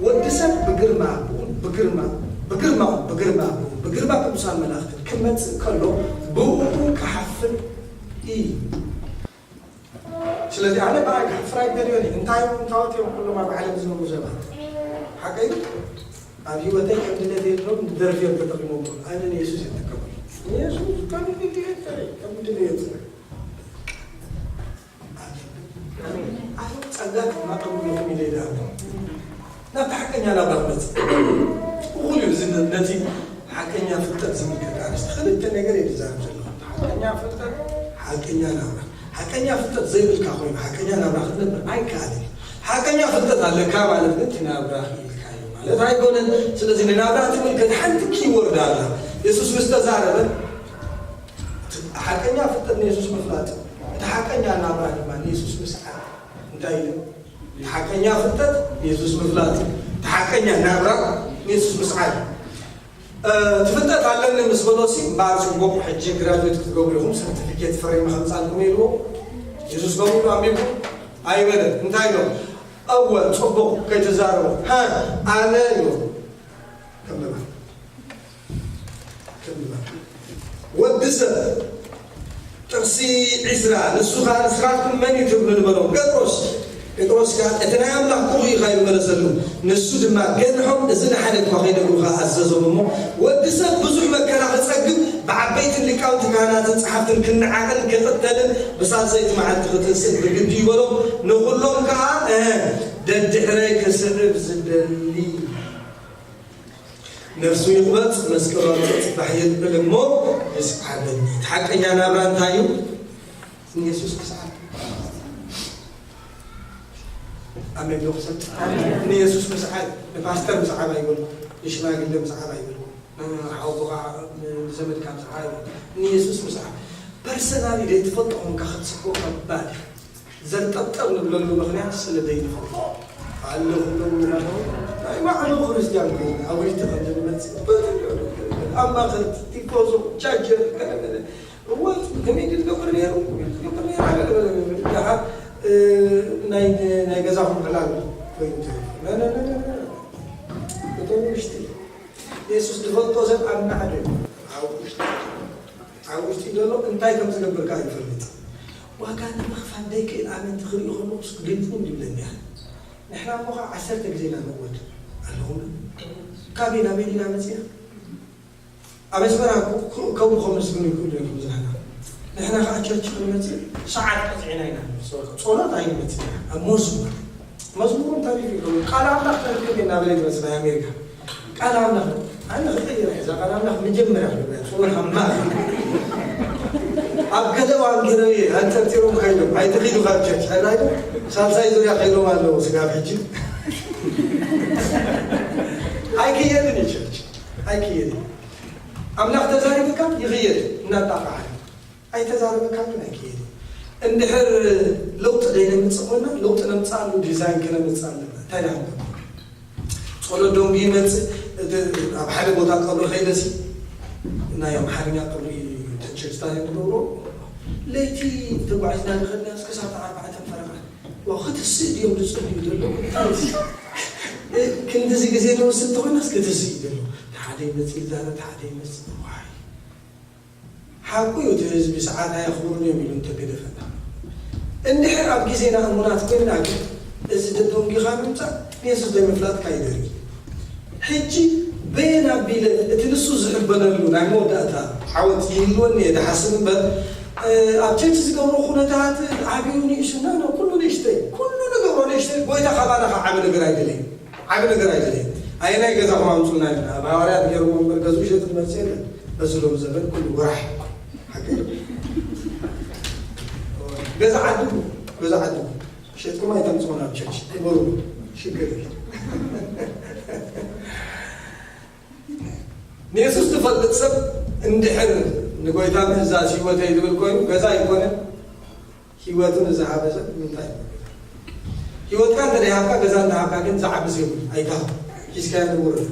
ወዲ ሰብ ብግርማ ብኡ፣ ብግርማ፣ ብግርማ፣ ብግርማ ብኡ፣ ብግርማ ቅዱሳን መላእኽትን ክመጽእ ከሎ ብኡ ክሓፍር እዩ። ስለዚ ኣነ ብኣይ ክሓፍር ኣይደልዮን እየ። እንታይ እዮም እንታወት እዮም ኩሎም ኣብ ዓለም ዝነብሩ ሰባት? ሓቀይ ኣብ ህይወተይ ከም ድሌት የድሎም ንደርፊ እዮም ተጠቂሞም። ኣነ ንየሱስ እዮም ተቀበሉ። ንየሱስ ከም ድሌት፣ ከም ድሌት። ኣነ ጸጋ ክማቀም ኢኹም ኢለ ይደኣሉ። ናብቲ ሓቀኛ ናብራ ክመጽእ። እኹል እዩ። እዚ ነቲ ሓቀኛ ፍልጠት ዝምልከት ኣርእስቲ ክልተ ነገር እየ ዝዛረብ ዘለኹ። ሓቀኛ ፍልጠት፣ ሓቀኛ ናብራ። ሓቀኛ ፍልጠት ዘይብልካ ኮይኑ ሓቀኛ ናብራ ክትነብር ኣይከኣልን እዩ። ሓቀኛ ፍልጠት ኣለካ ማለት ግን እቲ ናብራ ክኢልካ እዩ ማለት ኣይኮነን። ስለዚ ንናብራ ትምልከት ሓንቲ ኪወርድ ኣላ። የሱስ ምስ ተዛረበ፣ እቲ ሓቀኛ ፍልጠት ንየሱስ ምፍላጥ፣ እቲ ሓቀኛ ናብራ ድማ ንየሱስ ምስዓብ። እንታይ ኢሉ? እቲ ሓቀኛ ፍልጠት ንየሱስ ምፍላጥ፣ እቲ ሓቀኛ ናብራ ንየሱስ ምስዓብ። እ፣ ትፍልጠት ኣለኒ ምስ በሎሲ፣ እምበኣር ጽቡቕ፣ ሕጂ ግራጁዌት ክትገብሩ ኢኹም፣ ሰርቲፊኬት ፍሬም ከምጻልኩም ኢልዎ። የሱስ ከምኡ ኢሉ ኣንቢቡ ኣይበለን። እንታይ ኢሎም? እወ፣ ጽቡቕ፣ ከይትዛረቡ። ሃ፣ ኣነ ኢልዎ። ከንብባ። ከንብባ። ወዲ ሰብ ጥቕሲ ዒስራ፣ ንሱ ኸኣ ንስኻትኩም መን እዩ ትብሉ ንበሎም። ጴጥሮስ፣ ጴጥሮስ ከኣ እቲ ናይ ኣምላኽ ብሩኽ ኢኻ ኢሉ መለሰሉ። ንሱ ድማ ገንሖም እዚ ንሓደ እኳ ከይነግሩኻ ኣዘዞም እሞ፣ ወዲ ሰብ ብዙሕ መከራ ክጸግብ፣ ብዓበይትን ሊቃውንቲ ካህናትን ጸሓፍትን ክነዓቕን ክቕተልን ብሳልሰይቲ መዓልቲ ክትንስእ ብግዲ እዩ በሎም። ንኹሎም ከኣ፣ እህ፣ ደድሕረይ ክስዕብ ዝደሊ ነፍሱ ይቑረጽ፣ መስቀሉ ኣብ ገጽ ባሕሪ የልዕል እሞ ይስዓበኒ። እቲ ሓቀኛ ናብራ እንታይ እዩ? ንየሱስ ምስዓብ። ኣሜን ዶ ክሰብ? ኣሜን። ንየሱስ ምስዓብ፣ ንፓስተር ምስዓብ ኣይበልኩ፣ ንሽማግለ ምስዓብ ኣይበልኩ፣ ንሓውቦኻ፣ ንዘመድካ ምስዓብ ኣይበልኩ። ንየሱስ ምስዓብ። ፐርሰናሊ ዘይትፈልጦ ኮንካ ክትስብኮ ከባድ እዩ። ዘርጠብጠብ ንብለሉ ምኽንያት ስለ ዘይንፈልጦ ኣለኹ። ናይ ባዕሉ ክርስትያን ኮይኑ ኣብ ውሽጢ ከም ዝመጽእ በትሪ ኣሎ። ኣብ ማእከል ቲፎዞ፣ ቻጀር፣ ገለ ገለ። እወ፣ ከመይ ድዩ ዝገብር ነይሩ? ዝገብር ነይሩ፣ ገለ ገለ። ደሓር፣ እ፣ ናይ፣ ናይ ገዛኹም ዕላል ኮይኑ ተሪፉ። ነ፣ ነ፣ ነ፣ ነ፣ ነ። እቶም ውሽጢ የሱስ ዝፈልጦ ሰብ ኣብ ማዕዶ እዩ። ኣብ ውሽጢ፣ ኣብ ውሽጢ ዘሎ እንታይ ከም ዝገብር ከኣ ይፈልጥ። ዋጋ ንምኽፋል ዘይክእል ኣመንቲ ክርኢ ከለኹስ ግልጽ እውን ይብለኒ እያ። ንሕና እሞ ኸዓ ዓሰርተ ግዜ ኢና ንቕወድ ኣለኹም። ካበይ ናበይ ዲና መጺና? ኣብ ኣስመራ እኮ ክ-፣ ከምኡ ከመስግኑ ይኽእሉ እዮም ዝናና። ንሕና ኸዓ ቸርች ክንመጽእ ሰዓት ቀጺዕና ኢና ንመጽእ። ጸሎት ኣይንመጽእ ኢና። ኣብ መዝሙር፣ መዝሙር እውን ተሪፉ እዩ። ቃል ኣምላኽ ተረኪቡ እናበለ ይመጽእ ናይ ኣሜሪካ። ቃል ኣምላኽ ኣነ ክቕይር እየ። እዛ ቃል ኣምላኽ መጀመርያ ክብላ እየ። ጸሎት ኣምላኽ ኣብ ገለ እዋን ገይረ እየ። ኣንጠርጢሮም ከይዶም፣ "ኣይትኺዱ ካብ ቸርች" ሕራይ ዶ? ሳልሳይ ዙርያ ከይዶም ኣለዉ። ስጋብ ሕጂ ኣይክየድን እዩ ቸርች፣ ኣይክየድን። ኣምላኽ ተዛሪብካ ይኽየድ፣ እናጣቕዓካ። ኣይተዛረበካን ግን ኣይክየድን። እንድሕር ለውጢ ዘይነምጽእ ኮይና፣ ለውጢ ነምጽኣሉ ዲዛይን ክነምጽእ ኣለና። እንታይ ደኣ ንገብር? ጸሎት ደንጉ ይመጽእ። እቲ ኣብ ሓደ ቦታ ቀብሪ ከይደሲ፣ ናይ ኣምሓርኛ ቀብሪ ተቸክስታ እዮም ዝገብሮ። ለይቲ ተጓዒዝና ንኸድና እስከ ሳዕት ኣርባዕተ ፈረቓ። ዋ፣ ክትስእ ድዮም ዝጽልዩ ዘለዉ? እንታይ እዚ? እ፣ ክንድዚ ግዜ ንወስድ እንተኾይናስ ክትስእ እዩ ዘሎ። ሓደ ይመጽእ ይዛረብ፣ ሓደ ይመጽእ። ዋይ። ሓቁ እዩ፣ እቲ ህዝቢ ሰዓት ኣየኽብሩን እዮም ኢሉ እንተገደፈና። እንድሕር ኣብ ግዜና እሙናት ኮይንና ግን፣ እዚ ደደንጒኻ ምምጻእ ንየሱስ ዘይምፍላጥካ ይደርጊ። ሕጂ በየን ኣቢለ እቲ ንሱ ዝሕበነሉ ናይ መወዳእታ ዓወት ይህልወኒ እየ ድሓስብ እምበር፣ እ፣ ኣብ ቸርች ዝገብሮ ኩነታት ዓብዩ ንእሽና ነው፣ ኩሉ ንእሽተይ፣ ኩሉ ንገብሮ ንእሽተይ፣ ጎይታ ካባና ከዓ ዓቢ ነገር ኣይደለይን። ዓቢ ነገር ኣይደለየን። ኣየናይ ገዛኹም ኣምጹልና ኢልና ኣብ ሃዋርያት ገይርዎ እምበር ገዝኡ ሸይጡ ዝመጽእ የለን። በዚ ሎሚ ዘበን ኩሉ ወራሕ ሓቂ እዩ። ገዛ ዓድጉ፣ ገዛ ዓድጉ። ሸጥኩም ኣይተምጽኡና ኣብ ቸርች። ክበሩ። ሽግር የለን። ንየሱስ ዝፈልጥ ሰብ እንድሕር ንጎይታ ምእዛዝ ህይወተይ ዝብል ኮይኑ ገዛ ኣይኮነን። ህይወቱ ንዝሃበ ሰብ ንምንታይ? ህይወትካ እንተ ደይሃብካ፣ ገዛ እንተሃብካ ግን ዝዓቢ ዘይብሉ ኣይትሃብ። ሒዝካዮ ንውረድ።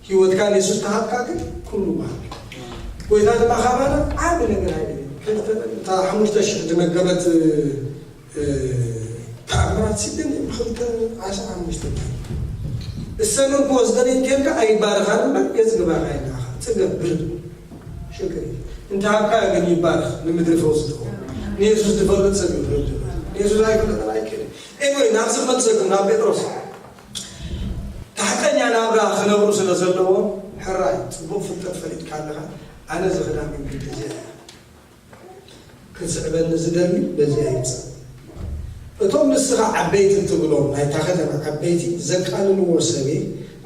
ህይወትካ ንየሱስ ተሃብካ ግን ኩሉ ይበሃል። ጎይታ ድማ ካባና ዓቢ ነገር ኣይደልን። ክልተ፣ እታ ሓሙሽተ ሽሕ ዝመገበት፣ እ፣ ተኣምራት ሲግን ብክልተ ዓሳ ሓሙሽተ እሰንን ክወስደን እንተልካ ኣይባርኻን እምበር የጽግባኻ ይልኣኻ። ጽገብ ብር ሽግር የለን። እንተ ሃብካ ግን ይባርኽ፣ ንምድሪ ፈውሲ ትኸውን። ንየሱስ ዝፈልጥ ሰብ እዩ ዝወስድ። ንየሱስ ኣይፈልጥን ኣይክእልን። ኤንወይ፣ ናብዚ ክመልሰኩም፣ ናብ ጴጥሮስ። ታሕተኛ ናብራ ክነብሩ ስለ ዘለዎ፣ ሕራይ፣ ጽቡቕ ፍልጠት ፈሊጥካ ኣለኻ። ኣነ ዝኽዳ መንገዲ እዚኣ እያ። ክስዕበኒ ዝደሊ በዚኣ ይምጻእ። እቶም ንስኻ ዓበይቲ እትብሎም ናይታ ከተማ ዓበይቲ ዘቃልልዎ ሰብየ፣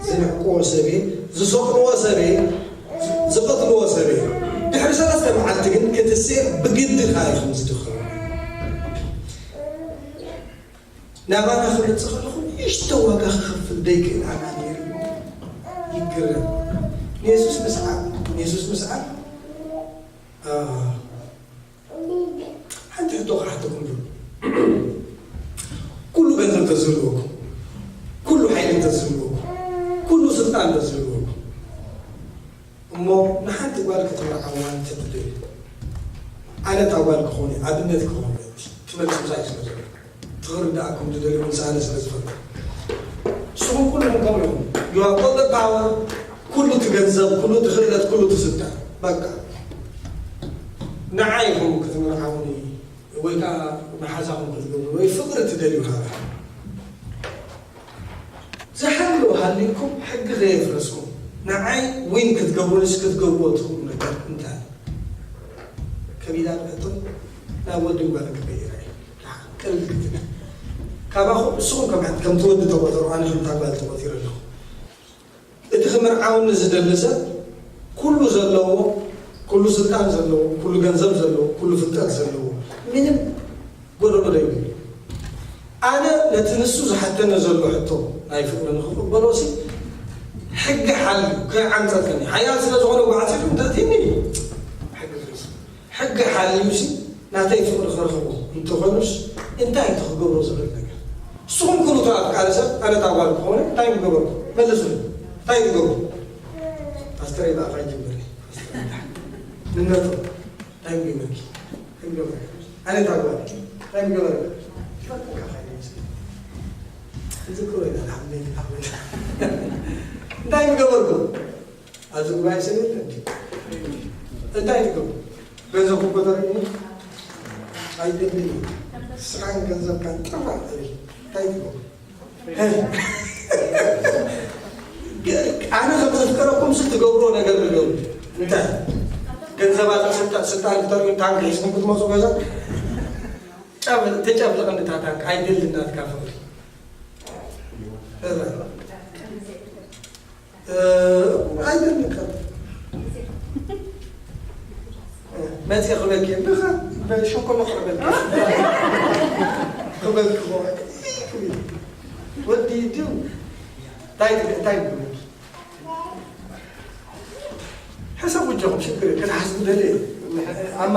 ዝንዕቅዎ ሰብየ፣ ዝሰቕልዎ ሰብየ፣ ዝቐትልዎ ሰብየ፣ ድሕሪ ሰለስተ መዓልቲ ግን ክትስኤ ብግድኻ ኢኹም ዝድኸሙ። ናባና ክመጽእ ከለኹ ንእሽቶ ዋጋ ክኸፍል ደይክእል ኣማኑኤል ይግረም። ንየሱስ ምስዓብ፣ ንየሱስ ምስዓብ፣ አ፣ ሓንቲ ሕቶ ክሓተኩም ዶ? ኩሉ ገንዘብ ተዝህልወኩም፣ ኩሉ ሓይሊ ተዝህልወኩም፣ ኩሉ ስልጣን ተዝህልወኩም፣ እሞ ንሓንቲ ጓል ክትምርዓዋ እንተትደልዩ፣ ኣነ እታ ጓል ክኾን እየ፣ ኣብነት ክኾን እየ፣ ትመልሱ ምሳይ ስለ ዘሎ፣ ትኽርድኣኩም ትደልዩ ምሳነ ስለ ዝፈልጥ። ንስኹም ኩልኹም ከምኡ ኢኹም። You have all the power፣ ኩሉ እቲ ገንዘብ፣ ኩሉ እቲ ክእለት፣ ኩሉ እቲ ስልጣን። በቃ። ንዓይ ኢኹም ክትምርዓውኒ ወይ ከዓ መሓዛኹም ክትገብሩ ወይ ፍቕሪ ትደልዩ ካባይ። ዝሓልዎ ሃልዩኩም ሕጊ ከየፍረስኩም ንዓይ ዊን ክትገብሩንስ ክትገብርዎ ትኽእሉ ነገር እንታይ? ከቢዳ ሕቶ ናብ ወድን ጓልን ክቀይራ እየ። ቅልል ክትብል። ካባኹም ንስኹም ከም ከምቲ ወዲ ተቆጸሩ፣ ኣነ ከምታ ጓል ተቆጺረ ኣለኹ። እቲ ክምርዓውኒ ዝደሊ ሰብ ኩሉ ዘለዎ፣ ኩሉ ስልጣን ዘለዎ፣ ኩሉ ገንዘብ ዘለዎ፣ ኩሉ ፍልጠት ዘለዎ፣ ምንም ጎደሎ ዘይብሉ። ኣነ ነቲ ንሱ ዝሓተኒ ዘሎ ሕቶ ናይ ፍቕሪ ንኽቕበሎሲ ሕጊ ሓልዩ ከይዓንጸጸኒ፣ ሓያል ስለ ዝኾነ ጓዕጺቱ እንተእትዩኒ ሕጊ ፍሪስ። ሕጊ ሓልዩሲ ናተይ ፍቕሪ ክረኽቦ እንተኾይኑስ እንታይ እቲ ክገብሮ ዝኽእል ነገር? ንስኹም ኩሉ ተኣፍቃሪ ሰብ ኣነ እታ ጓል ክኾነ እንታይ ምገበርኩ? መልሱኒ። እንታይ ትገብሩ? ፓስተረይ ብኣኻ ይጅምር። ንነቱ እንታይ ምገበርኪ? እንታይ ምገበርኪ? ኣነ እታ ጓል እንታይ ምገበርኩ? ይፈትካ ኻይመስል። ትዝክሮ ኢና ንሓመይ ንሓመይ። እንታይ ምገበርኩ? ኣብዚ ጉባኤ ሰብ የለን። እንታይ ትገብሩ? ገንዘብኩም እኮ ተርእዩኒ ኣይደልን እዩ። ስራን ገንዘብካን ጥራሕ ትብል። እንታይ ትገብሩ? ኣነ ከም ዘፍቀረኩም ሲ ትገብርዎ ነገር ንገሩ። እንታይ? ገንዘብ ኣለ፣ ስልጣን፣ ስልጣን ክተርእዩ ታንክ ሒዝኩም ክትመፁ ገዛ? ጨፍ-፣ ተጨፍልቕ እንድታ ታንክ ኣይደልን ናትካ ፍቕሪ። እረ። እ፣ ኣይደንቅን። መጽየ ክበኪ፣ ብኸ-፣ በሸኮሎ ክበኪ። ክበልክዎ ወዲ ድዩ እንታይ እንታይ ይብሉ? ሕሰቡ እጆኹም ሽግር ክትሓስቡ ደልየ ኣማ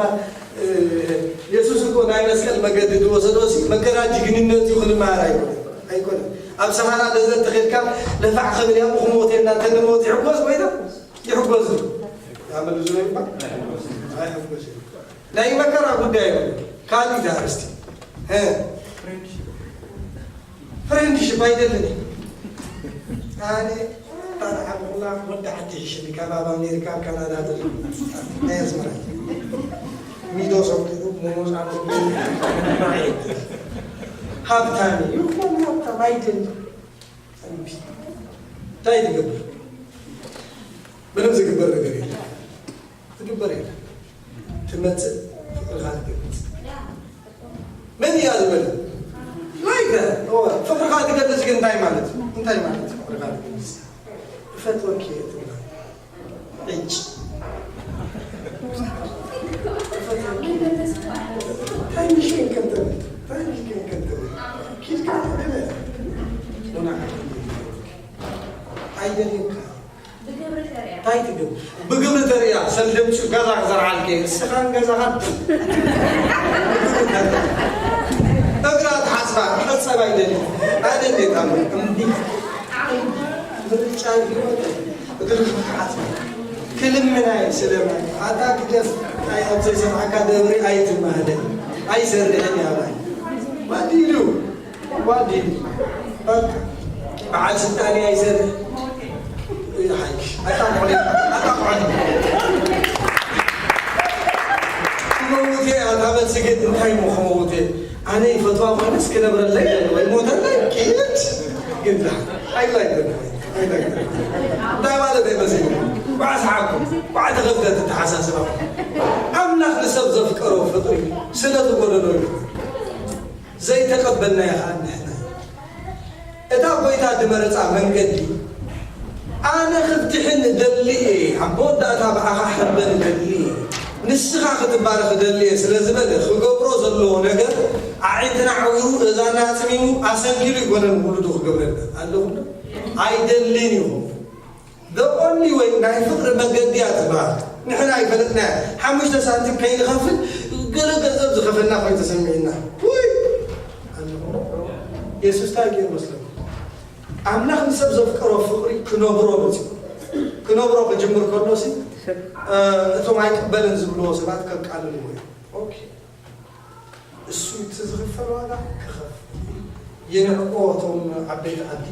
የሱስ እኮ ናይ መስቀል መገዲ ዝወሰዶ ሲ መገዳ ጅግንነት እዩ። ክንመሃር ኣይኮነ ኣይኮነ ኣብ ሰሃራ ደዘ ተኸድካ ለፋዕ ከብል ያቡ ክመወት የና ተንመወት ይሕጎስ ወይና ይሕጎስ ኣመሉ ዝለይባ ኣይሕጎስ ናይ መከራ ጉዳይ እዩ። ካልእ ዛርስቲ ፍሬንድሽፕ ኣይደልን ኣነ ታልዓብላ ወዲ ዓዲ ሽኒ ካብ ኣብ ኣሜሪካ ኣብ ካናዳ ናይ ኣስመራ ሚዶ ሰው ሞሞዝ ሃብታም ይኹን ሃብታም ኣይደልን እንታይ ትገብር ምንም ዝግበር ነገር የለ ትግበር የለ ትመፅእ ፍቅርካ ትገልፅ መን እያ ዝበለ ላይተ ፍቅርካ ትገልፅ ግን እንታይ ማለት እንታይ ማለት ፍቅርካ ትገልፅ እፈትወኪ እየ ትብላ ዕጭ ታይምሽን ከንተብል ታይምሽን ከንተብል ኪድካ ተገለ ሙና ኣይደልየካ እንታይ ትገብር ብግብሪ ተርእያ ሰልደምቹ ገዛ ክዘርዓልከ እስኻን ገዛኻን እግራ ትሓስባ ቀፀባ ይደሊ ኣነ እንዴት ኣለ እምቢ ምርጫ ህይወት እግሪ ትሓስባ ክልምናይ ስለማይ ኣታ ግደፍ ኣይ ኣብ ዘይሰምዓካ ደብሪ ኣይትማህደል ኣይሰርሕን ያባይ ባዲሉ What did? በዓል ስልጣን ኣይሰርሕ ሓይሽ ኣጣቆለ ኣጣቆለ መውቴ ኣታ መልሲ ግን እንታይ ሞ ከመውቴ ኣነ ይፈትዋ ኮይነስ ክነብረለይ ወይ ሞተለይ ኪድ ግን I like them I like them እንታይ ማለት ኣይመስል ባዕ ሰሓብኩም ባዕ ተኸፍተ ተተሓሳስባ ኣምላኽ ንሰብ ዘፍቀሮ ፍቅሪ ስለ ዝጎደሎ እዩ ዘይተቐበልናዮ ኸኣ ንሕና እታ ጐይታ ዝመረጻ መንገዲ ኣነ ክብድሕን እደሊ እየ ኣብ መወዳእታ ብኣኻ ሕበን እደሊ እየ ንስኻ ክትባረኽ እደሊ እየ ስለ ዝበለ ክገብሮ ዘለዎ ነገር ኣዒንትና ዓዊሩ እዛና ኣጽሚሙ ኣሰንኪሉ ይኮነን ውሉዱ ክገብረልና ኣለኹም ኣይደልን ኢኹም The only way ናይ ፍቅሪ መገዲ እያ ትበሃል ንሕና ኣይፈለጥናያ ሓሙሽተ ሳንቲም ከይንኸፍል ገለ ገንዘብ ዝኸፈልና ኮይኑ ተሰሚዕና ውይ ኣለኹ የሱስ እንታይ ገይሩ መስለኩም ኣምላኽ ንሰብ ዘፍቀሮ ፍቅሪ ክነብሮ መፅኡ ክነብሮ ክጅምር ከሎ ሲ እቶም ኣይቅበልን ዝብልዎ ሰባት ከቃልልዎ እዮም እሱ እቲ ዝኽፈል ዋጋ ክኸፍል የንዕቆ እቶም ዓበይቲ ዓዲ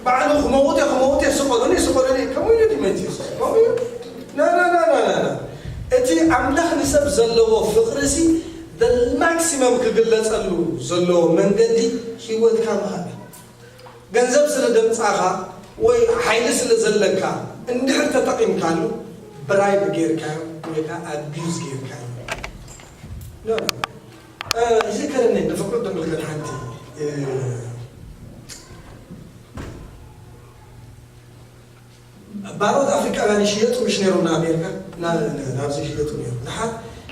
ባዕሉ ክመውት ክመውት ስቆሉኒ ስቆሉኒ ከምኡ ኢሉ ድመት የሱስ ከምኡ ኢሉ ናናናናና እቲ ኣምላኽ ንሰብ ዘለዎ ፍቕሪ ሲ ማክሲመም ክግለጸሉ ዘለዎ መንገዲ ህይወትካ ምሃብ ገንዘብ ስለ ደምጻኻ ወይ ሓይሊ ስለ ዘለካ እንድሕር ተጠቒምካሉ ብራይብ ጌርካዮ ወይ ከዓ ኣቢዩዝ ጌርካዮ ይዝከረኒ ንፍቅሩ ተመልከት ሓንቲ ባሮት ኣፍሪቃውያን ይሽየጡ ምሽ ነይሮም ንኣሜሪካ ናብዚ ይሽየጡ ነይሮም ድሓር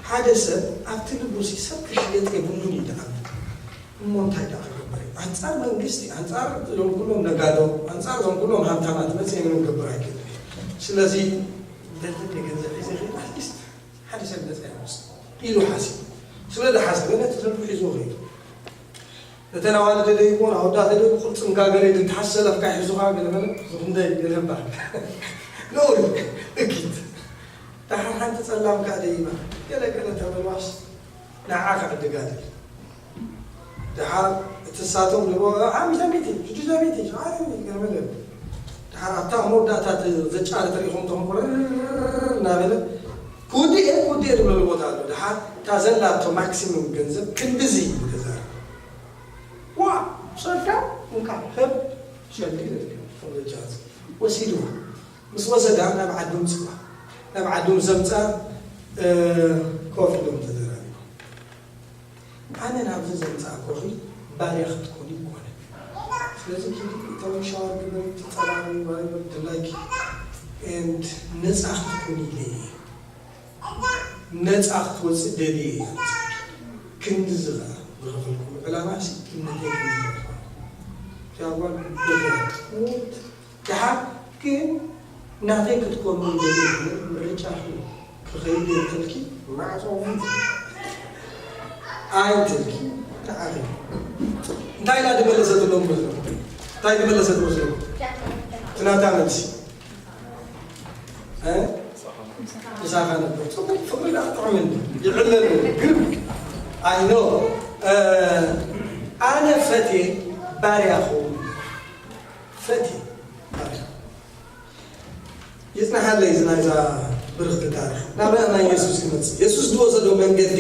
ሓደ ሰብ ኣብቲ ልቡሲ ሰብ ክሽየጥ የብሉን ይድኣሉ እሞ እንታይ ደኣ ክግበር እዩ ኣንጻር መንግስቲ ኣንጻር እዞም ኩሎም ነጋዶ ኣንጻር እዞም ኩሎም ሃብታማት መጽ ምንም ክግበር ኣይክእል ስለዚ ደልኒ ገንዘብ ሒዘ ይኽእል ኣትሊስት ሓደ ሰብ ነጻ ይወጽእ ኢሉ ሓሲቡ ስለ ዝሓሰበ ነቲ ሰብ ሒዙ ኸይዱ እተን ኣዋልድ ደይቦን ኣወዳት ደይቦ ቅርጽም ጋገረ ድትሓሰለፍካ ሒዙኻ ገለ መለ ዝኹንደይ ገለ እምበር ነውሪ እኪት ደሓር ሓንቲ ጸላም ከኣ ደይባ ገለ ገለ ተበልዋስ ንዓ ክዕድጋ ድል ደሓር እቲ ሳቶም ድቦ ሓሙሽተ ሚእቲ ሽዱሽተ ሚእቲ ሸውዓተ ሚእቲ ገለ መለ ደሓር ኣብታ መወዳእታ ዘጫርት ርኢኹም ተንቁረር እናበለ ክውድእ እየ ክውድእ እየ ዝብለሉ ቦታ ኣሎ ደሓር እታ ዘላቶ ማክሲሙም ገንዘብ ክንድዚ እዩ ተዛረበ ዋ ሰልካ እንካ ህብ ሸልዲ ወሲድዋ ምስ ወሰዳ ናብ ዓዱ ምፅዋ ናብ ዓዱ ምስ ኣምፅኣ ኮፍ ኢሎም ተዘራሪቦም ኣነ ናብዚ ዘምፅኣኮኺ ባርያ ክትኮኒ ይኮነ ስለዚ ኪዲ እታዊ ሻወር ግበሪ ትፀራሪ ድላይኪ and ነፃ ክትኮኒ ኢለ እየ ነፃ ክትወፅእ ደልየ እየ ክንድዚ ኸዓ ዝኸፈልኩሉ ዕላማሲ እምነተይ ክንድዚ ኸዓ። እዛ ጓል ብኽያት ሞት ደሓር ግን ናተይ ክትኮኑ እንደልየ ምርጫኺ ክኸይድ እንተልኪ ማዕጾ ኣይንተልኪ ንዓኺ። እንታይ ኢላ ዝመለሰትሎም መስለኩም? እንታይ ዝመለሰት መስለኩም? እቲ ናታ መልሲ እ? ምሳኻ ነበር። ጽቡቕ ፍቕሪ ደኣ ጥዑም እንዲ ይዕለል ግን ኣይኖ ኣነ ፈትየ ባርያ ኹን ፈትየ ባርያ ይጽናሓለይ እዚ ናይዛ ብርኽቲ ታሪኽ ናብኣ ናይ የሱስ ክመጽእ የሱስ ዝወሰዶ መንገዲ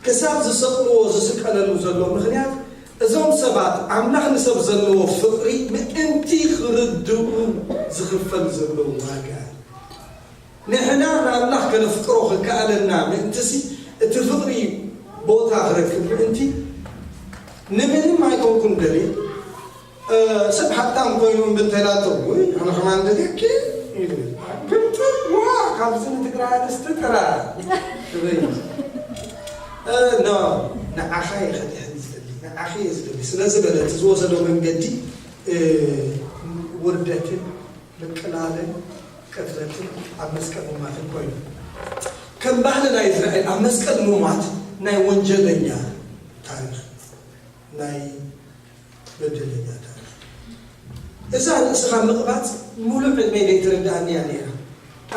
ክሳብ ዝሰቕልዎ ዝስቀለሉ ዘሎ ምኽንያት እዞም ሰባት ኣምላኽ ንሰብ ዘለዎ ፍቕሪ ምእንቲ ክርድኡ ዝኽፈል ዘሎ ዋጋ ንሕና ንኣምላኽ ከነፍቅሮ ክከኣለና ምእንትሲ እቲ ፍቕሪ ቦታ ክረክብ ምእንቲ ንምንም ኣይኮንኩን ደልየ ሰብ ሓብታም ኮይኑ እምቢ እንተኢላቶ ወይ ኣነ ከማን ደልየኪ ይብል ግምጥል ዋ ካብዚ ንትግራይ ኣንስቲ ጥራ ትብል ኖ ንዓኻ እየ ከድሕን ዝደሊ ንዓኺ እየ ዝደሊ ስለ ዝበለት ዝወሰዶ መንገዲ ውርደትን ምቅላልን ቅትለትን ኣብ መስቀል ምማትን ኮይኑ ከም ባህሊ ናይ እስራኤል ኣብ መስቀል ምማት ናይ ወንጀለኛ ታሪኽ ናይ በደለኛ ታሪኽ እዛ ርእስኻ ምቕባፅ ሙሉእ ዕድመይ ዘይትርድኣኒ እያ ነይራ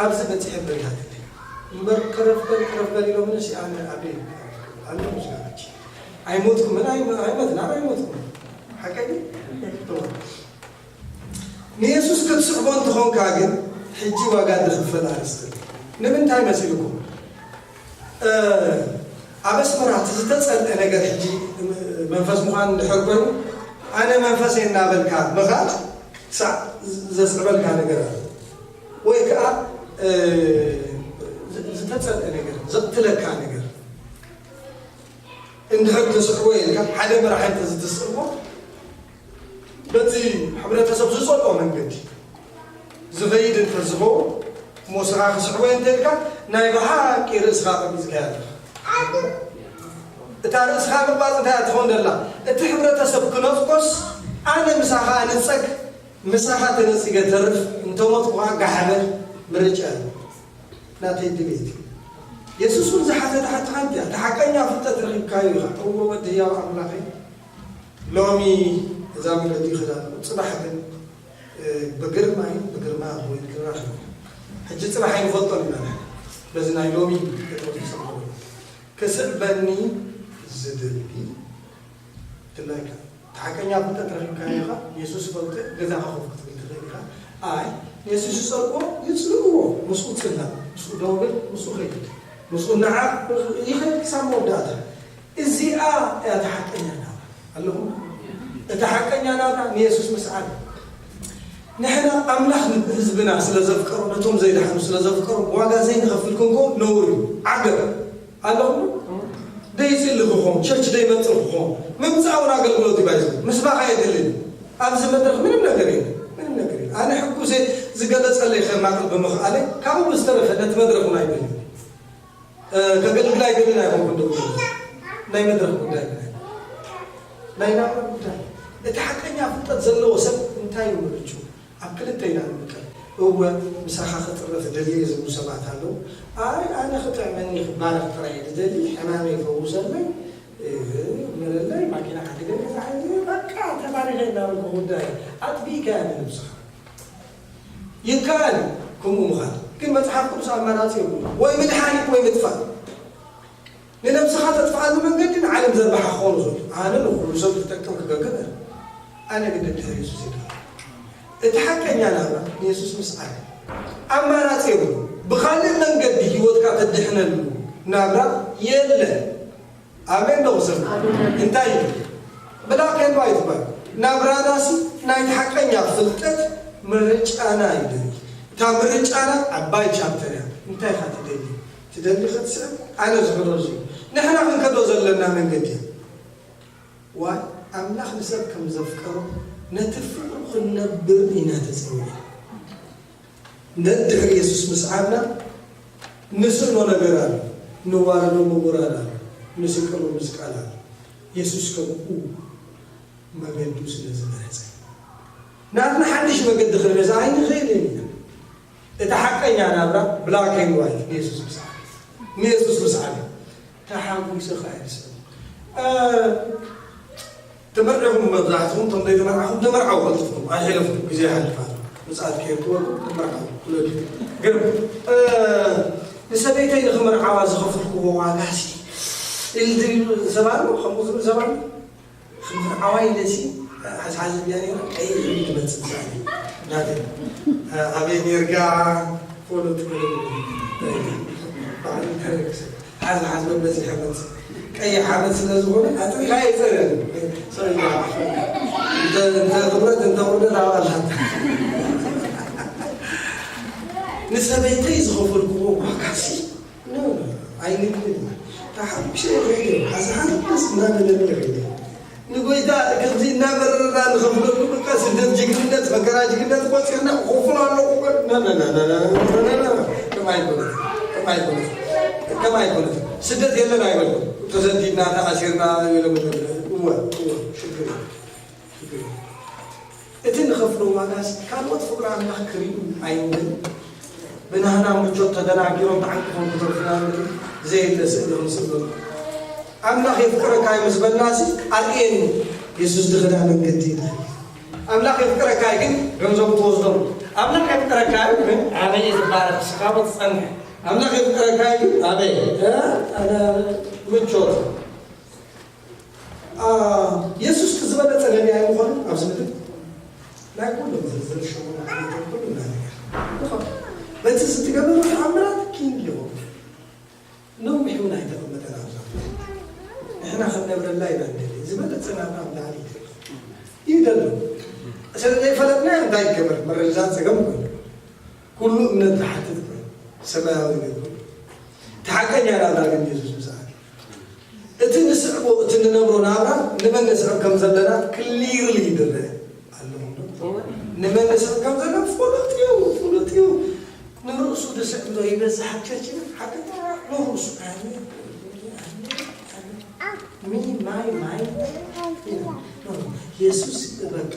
ኣብዚ በፂሐ በሪሃትለይ እምበር ቅረፍ በል ቅረፍ በል ኢሎምንስ ኣነ ኣበይ ኣሎ ምስጋናች ኣይሞትኩምን ኣይመትናን ኣይሞትኩምን ሓቀይ ንየሱስ ክትስዕቦ እንተኾንካ ግን ሕጂ ዋጋ ዝኽፈል ኣርእስቲ ንምንታይ መሲልኩም ኣብ ኣስመራ እቲ ዝተፀልአ ነገር ሕጂ መንፈስ ምዃን እንድሕር ኮይኑ ኣነ መንፈስ እየ እናበልካ ምኻድ ክሳዕ ዘስዕበልካ ነገር ኣሎ ወይ ከዓ ዝተፀልአ ነገር ዘቕትለካ ነገር እንድሕር ተስዕቦ ኢልካ ሓደ መራሒ እንተዝትስዕቦ በቲ ሕብረተሰብ ዝፀልኦ መንገዲ ዝኸይድ እንተዝኸውን እሞ ስኻ ክስዕቦ እንተልካ ናይ ብሓቂ ርእስኻ ቀሚፅካ ኣለኻ እታ ርእስኻ ምባፅ እንታይ ትኸውን ደላ እቲ ሕብረተሰብ ክነፅቆስ ኣነ ምሳኻ ንፀግ ምሳኻ ተነፂገ ተርፍ እንተሞት ኳ ጋሕበል ምርጫ እዩ ናተይ ድሌት የሱስ እውን ዝሓተት ሓንቲ ሓንቲ እያ እቲ ሓቀኛ ፍልጠት ረኺብካዮ ኢኻ እዎ ወዲ ህያው ኣምላኸይ ሎሚ እዛ መገዲ ይኸዳሉ ፅባሕ ግን ብግርማይ ብግርማ ኣቦይ ክንራኸብ ሕጂ ፅባሕ ኣይንፈልጦን ኢና በዚ ናይ ሎሚ ክስዕበኒ ዝደሊ ድላይካ እቲ ሓቀኛ ፍልጠት ረኺብካዮ ኢኻ የሱስ ፈልጠ ገዛኻ ኮፍ ክትብል ትኽእል ኢኻ ኣይ የሱስ ዝፀልዎ ይፅልእዎ ምስኡ ፅላእ ምስኡ ደውብል ምስኡ ኸይድ ምስኡ ንዓ ይኸይድ ክሳብ መወዳእታ እዚኣ እያ እቲ ሓቀኛ ናብራ ኣለኹም እቲ ሓቀኛ ናብራ ንየሱስ ምስዓር ንሕና ኣምላኽ ንህዝብና ስለ ዘፍቀሩ ነቶም ዘይደሓኑ ስለ ዘፍቀሩ ዋጋ ዘይንኸፍል ክንኮ ነውር እዩ ዓገብ ኣለኹም ደይፅሊ ክኾን ቸርች ደይመፅእ ክኾን ምምፃእ እውን ኣገልግሎት እዩ ባይዘ ምስባኻ የድልን ኣብዚ መድረኽ ምንም ነገር የለ ምንም ነገር የለ ኣነ ሕጉሰ ዝገለፀለይ ከማቕል ብምኽኣለይ ካብኡ ብዝተረፈ ነቲ መድረኽ እውን ኣይብልን ከገልግል ኣይደልን ኣይኮንኩን ዶ ናይ መድረኽ ጉዳይ ናይ ናብራ ጉዳይ እቲ ሓቀኛ ፍልጠት ዘለዎ ሰብ እንታይ እዩ ምርጩ ኣብ ክልተ ኢና ንምቀል እወ ምሳኻ ክጥረፍ ደልየ ዝብሉ ሰባት ኣለዉ ኣይ ኣነ ክጥዕመኒ ክባረኽ ጥራይ እየ ዝደሊ ሕማመይ ፈውሰለይ ምርለይ ማኪና ሓዲገ ገዛ ሓዚ በቃ ተባሪኸ እናበልኩ ጉዳይ ኣጥቢእካ እያ ንነብስኻ ይከኣል ከምኡ ምዃን ግን መፅሓፍ ቅዱስ ኣማራፂ የብሉ ወይ ምድሓኒት ወይ ምጥፋእ ንነብስኻ ተጥፍኣሉ መንገዲ ንዓለም ዘርባሓ ክኾኑ ዝኽእል ኣነ ንኩሉ ሰብ ዝጠቅም ክገብር ኣነ ግን ደድሕር የሱስ ይድሃ እቲ ሓቀኛ ናብራ ንየሱስ ምስዓር ኣማራፂ የብሉ ብኻልእ መንገዲ ህይወትካ ተድሕነሉ ናብራ የለን ኣሜን ዶ ክሰምዕ እንታይ እዩ black and white ይባል ናብራናሲ ናይቲ ሓቀኛ ፍልጠት ምርጫና ይደሊ እታ ምርጫና ዓባይ ቻፕተር እያ እንታይ ኢኻ ትደሊ ትደሊ ክትስዕብ ኣነ ዝሕሮ እዚ እዩ ንሕና ክንከዶ ዘለና መንገዲ እዩ ዋይ ኣምላኽ ንሰብ ከም ዘፍቀሮ ነቲ ፍቕሩ ክንነብር ኢና ተጸዊዕና ነድሕሪ የሱስ ምስዓብና ንስእኖ ነገር ኣሎ ንዋረዶ ምውራድ ኣሎ ምስቅሉ ምስቃል ኣሎ። የሱስ ከምኡ መገዱ ስለ ዝመረጸ፣ ናትና ሓድሽ መገዲ ክንገዛ ኣይንኽእልን ኢና። እቲ ሓቀኛ ናብራ black and white ንየሱስ ምስዓብ፣ ንየሱስ ምስዓብ እዩ። ተሓጒሰ ኸኣ ይስዕብ። እ፣ ተመርዒኹም መብዛሕትኹም፣ እቶም ዘይተመርዓኹም ተመርዓዉ፣ ቀልጥፍኩም ኣይሕለፍኩም፣ ግዜ ይሓልፍ ኣሎ። ምጽኣት ከየርክበኩም ተመርዓዉ፣ ውለዱ። ግን፣ እ፣ ንሰበይተይ ንኽመርዓዋ ዝኸፈልክዎ ዋጋሲ ኢሉ ዝብል ሰብ ኣሎ፣ ከምኡ ዝብል ሰብ ኣሎ። ክመርዓዋ ኢለሲ ሓዝሓዝ እያ ነይራ፣ ቀይሕ ኢሉ ዝመጽእ ሰብ እዩ። ናተይ፣ እ፣ ኣበይ ኔርካ? ፎሎ ትበለሉ። በዓል ተረክሰ። ሓዝ ሓዝ መበዚሐ መጽእ። ቀይሕ ሓመድ ስለ ዝኾነ ኣጥሪኻ የጸርየሉ። ሰው ይባርክ። እንተ፣ እንተ ክብረት፣ እንተ ውርደት ኣባላት። ንሰበይተይ ዝኸፈልክዎ ዋጋሲ፣ ኖ፣ ኖ፣ ኣይንግድን። ተሓጒሰ ይኸይድ እየ። ሓዝ ሓዝ ደስ እናበለኒ ይኸይድ እየ። ንጎይታ ከምዚ እናመረረና ንኸፍለሉ፣ በቃ ስደት ጅግንነት፣ መከራ ጅግንነት ቆጺርና ክኸፍሎ ኣለኹ። ና፣ ና፣ ና፣ ና፣ ና፣ ና፣ ና፣ ና። ከም ኣይኮነት፣ ከም ኣይኮነት፣ ከም ኣይኮነት። ስደት የለን ኣይበልኩም። ተሰዲድና፣ ተኣሲርና፣ ኢሎም፣ እወ፣ እወ፣ ሽግር የለን፣ ሽግር የለን። እቲ ንኸፍሎ ዋጋስ ካልኦት ፍቕሪ ኣምላኽ ክርእዩ ኣይንደልን። ብናህና ምቾት ተደናጊሮም ተዓንቂፎም ክተርፉና ንርኢ፣ ዘየለ ስእሊ ክንስእለሉ። ኣምላኽ የፍቅረካ እዩ ምስ በልናሲ፣ ኣርእየኒ፣ የሱስ ዝኸዳ መንገዲ እዩ። ኣምላኽ የፍቅረካ እዩ ግን ገንዘቡ ትወስዶ። ኣምላኽ የፍቅረካ እዩ ግን ኣበይ እዩ ዝባረኽ፣ ስኻቦ ትጸንሕ። ኣምላኽ የፍቅረካ እዩ ግን ኣበይ? እ? ኣነ ምቾት። አ፣ የሱስ እቲ ዝበለጸ ነቢይ ኣይምኾነን ኣብዚ ምድሪ። ናይ ኩሎም ዝርዝር ሽሙ ማዕርነቶም ኩሉ እናነገር። ይኾን። በቲ ዝትገበሩ ተኣምራት ኪንግ ይኸውን። ነዊሕ እውን ኣይተቐመጠን ኣብዛ ምድሪ። ንሕና ክንነብረላ ኢና ንደሊ። ዝበለጸ ናብራ ኣብ ላዕሊ እዩ ዘሎ። እዩ ዘሎ። ስለ ዘይፈለጥናዮ እንታይ ይገበር? መረዳዳእ ጸገም ኮይኑ። ኩሉ እምነት ዝሓትት ኮይኑ። ሰማያዊ ነገር ኮይኑ። እቲ ሓቀኛ ናብራ ግን የሱስ ምሳሌ። እቲ ንስዕቦ፣ እቲ ንነብሮ ናብራ ንመን ንስዕብ ከም ዘለና ክሊርሊ ይድረ ኣለኹም ዶ? ንመን ንስዕብ ከም ዘለና ፍሉጥ እዩ፣ ፍሉጥ እዩ። ንርእሱ ዝስዕብ ዶ ይበዝሕ ኣብ ቸርችና? ሓቂ ንርእሱ። ኣሜን፣ ኣሜን፣ ኣሜን። ሚ፣ ማይ፣ ማይ። የሱስ በቃ።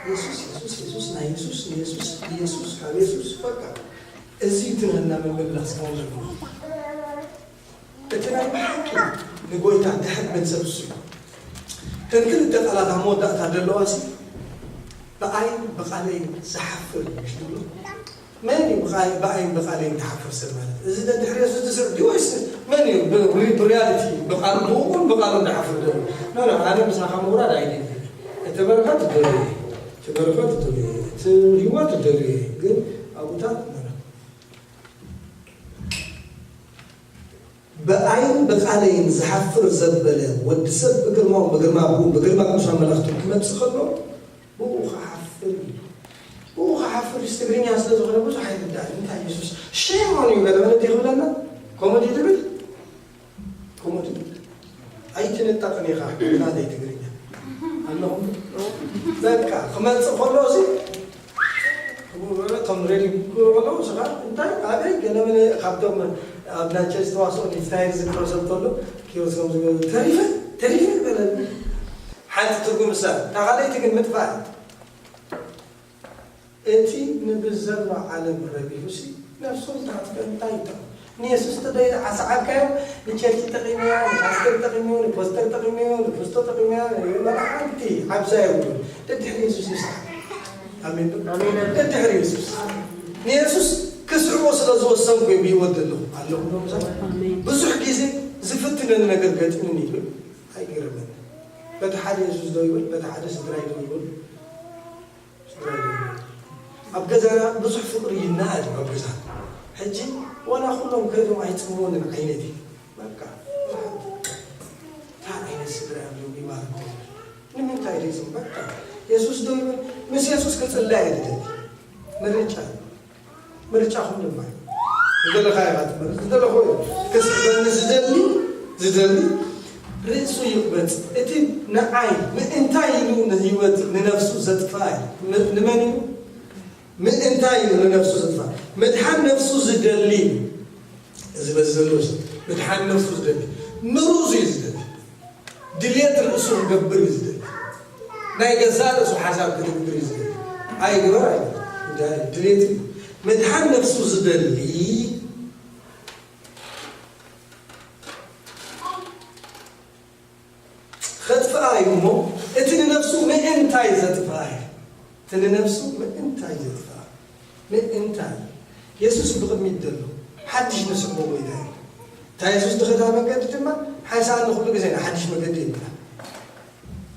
የሱስ፣ የሱስ፣ የሱስ፣ ናይ የሱስ፣ የሱስ፣ የሱስ፣ ካብ የሱስ በቃ። እዚ ትንህና ምምልላስ ከውን ዘለዎ። እቲ ናይ ብሓቂ ንጎይታ ድሕር መግሰብ እሱ እዩ። እተን ክልተ ቃላት ኣብ መወዳእታ ዘለዋሲ፣ ብኣይን ብቓለይን ዝሓፍር እዩ ዝብሎ። መን እዩ ብቓይ-፣ ብኣይን ብቓለይን ዝሓፍር ሰብ ማለት? እዚ ደድሕሪ የሱስ ዝስዕብ ድዩ ወይስ መን እዩ ብ-፣ ብ-፣ ብሪያሊቲ ብቓሉ ብእውን ብቓሉ ዝሓፍር ዘሎ? ኖ፣ ኖ፣ ኣነ ምሳኻ ምውራድ ኣይደልን። እቲ በረኸት እደልዮ እየ። እቲ በረኸት እደልዮ እየ። እቲ ህይወት እደልዮ እየ። ግን ኣብኡታት፣ ኖ፣ ኖ። ብኣይን ብቓለይን ዝሓፍር ዘበለ ወዲ ሰብ ብግርማውን ብግርማ ኣቦኡን ብግርማ ቅዱሳን መላእኽቱን ክመጽእ ከሎ፣ ብኡ ክሓፍር እዩ። ብኡ ክሓፍር እዩ። ትግርኛ ስለ ዝኾነ ብዙሕ ኣይርዳእን። እንታይ የሱስ ሼም ኦን ዩ ገለ መለ እንተ ይኽብለና፣ ኮመዲ ዝብል ኮመዲ ኣይትንጠቕን ኢኻ። ናተይ ትግርኛ ኣለኹም። በቃ ክመጽእ ከሎ እዚ እቶም ሬሊ ክብሉ ከለዉ፣ ንስኻ እንታይ ኣበይ ገለ መለ ካብቶም ኣብ ናይ ቸርች ተዋስኦ ንፍታሄር ዝዝክሮ ሰብ ከሎ፣ ኪሮስ ከም ዝገበሩ፣ "ተሪፈ፣ ተሪፈ" በለኒ። ሓንቲ ትርጉም እሳ፣ እታ ካልኣይቲ ግን ምጥፋእ። እቲ ንብዘሎ ዓለም ረቢሑሲ ነፍሱ ዝተዓጥቀ እንታይ ይጠቕሞ? ንየሱስ ተደይ ዓሰዓብካዮ፣ ንቸርች ጠቒምያ፣ ንፓስተር ጠቒምዮ፣ ንፖስተር ጠቒምዮ፣ ንፖስቶ ጠቒምያ፣ ንመራሕቲ ዓብሳ የብሉን። ደድሕሪ የሱስ ይስዓብ። ኣሜን ዶ? ኣሜን። ደድሕሪ የሱስ። ንየሱስ ክስዕቦ ስለ ዝወሰንኩ እዩ ብህይወት ዘለኹ። ኣለኹም ዶ ምሳይ? ኣሜን። ብዙሕ ግዜ ዝፍትነኒ ነገር ገጢሙኒ ይብል፣ ኣይገርመኒ። በቲ ሓደ የሱስ ደው ይብል፣ በቲ ሓደ ስድራይ ደው ይብል። ኣብ ገዛና ብዙሕ ፍቕሪ ይነኣድ ኣብ ገዛና። ሕጂ ዋላ ኩሎም ከይዶም ኣይጽምዎንን ዓይነት እዩ። በቃ፣ እንታይ ዓይነት ስድራ እዮም ዮም ይባርኮ። ንምንታይ ደይጽም? በቃ፣ የሱስ ዶ ይብል? ምስ የሱስ ክጽለ እየ ዝደሊ። ምርጫ እዩ። ምርጫኹም ድማ እዩ። ዝደለኻ ኢኻ ትመርጽ። ዝደለኹ እዩ። ክስዕበኒ ዝደሊ፣ ዝደሊ ርእሱ ይቕበጽ። እቲ ንዓይ ምእንታይ ኢሉ ንህይወት ንነፍሱ ዘጥፍኣ እዩ። ን-፣ ንመን ኢሉ? ምእንታይ ኢሉ ንነፍሱ ዘጥፍኣ? ምድሓን ነፍሱ ዝደሊ እዩ። እዚ በዚ ዘሎ ምድሓን ነፍሱ ዝደሊ ምሩዝ እዩ። ርእሱ ክገብር እዩ ዝደሊ። ናይ ገዛእ ርእሱ ሓሳብ ክትግብር እዩ ዝደሊ። ኣይግበር ኣይግበር። ድሌት እዩ። ምድሓን ነፍሱ ዝደሊ ከጥፍኣ እዩ እሞ፣ እቲ ንነፍሱ ምእንታይ ዘጥፍኣ እዩ። እቲ ንነፍሱ ምእንታይ ዘጥፍኣ። ምእንታይ። የሱስ ብቕድሚት ዘሎ ሓድሽ ንስዕቦ ጎይታ እዩ። እታ የሱስ ዝኸዳ መገዲ ድማ ሓንሳእ ንኹሉ ግዜ ንሓድሽ መገዲ ይብላ።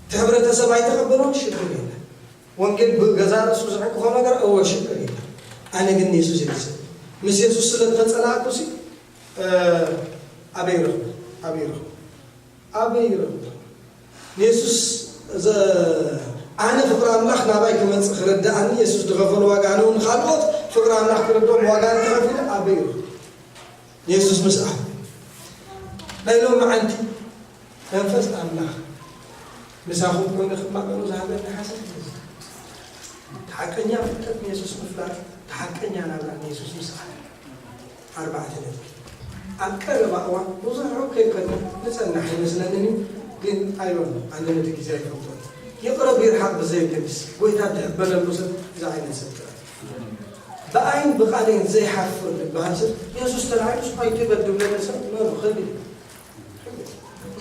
እቲ ሕብረተሰብ ኣይተቐበሎን ሽግር የለን። ወንጌል ብገዛ ርእሱ ዝዕቅፎ ነገር እወ ሽግር የለን። ኣነ ግን ንየሱስ እየ ዝስዕብ። ምስ የሱስ ስለ ዝተጸላእኩ ሲ፣ እ፣ ኣበይ ይረኽቦ? ኣበይ ይረኽቦ? ኣበይ ይረኽቦ? ንየሱስ ዘ-፣ ኣነ ፍቕሪ ኣምላኽ ናባይ ክመጽእ ክረድኣኒ የሱስ ዝኸፈሎ ዋጋ፣ ኣነ እውን ካልኦት ፍቕሪ ኣምላኽ ክረድኦም ዋጋ እንተኸፊለ ኣበይ ይረኽቦ? የሱስ ምስኣ ናይ ሎሚ ዓንቲ መንፈስ ኣምላኽ ምሳኹም ኮይኑ ክማቐሉ ዝሃበኒ ሓሳብ እዩ። እቲ ሓቀኛ ፍልጠት ንየሱስ ምፍላጥ፣ እቲ ሓቀኛ ናብራ ንየሱስ ምስኣ። ኣርባዕተ ነጥቢ። ኣብ ቀረባ እዋን ብዙሕ ርሑቕ ከይከድና ንጸንሕ ኣይመስለንን እዩ፣ ግን ኣይበሉ ኣነ ነቲ ግዜ ኣይፈልጦን። ይቕረብ ይርሓቕ ብዘየገድስ፣ ጎይታ ድሕበለሉ ሰብ እዚ ዓይነት ሰብ ጥራይ። ብኣይን ብቓለይን ዘይሓፍር ዝበሃል ሰብ፣ የሱስ ተራእዩ ስቕ ኣይትበል ድብለኒ ሰብ መን ክብል?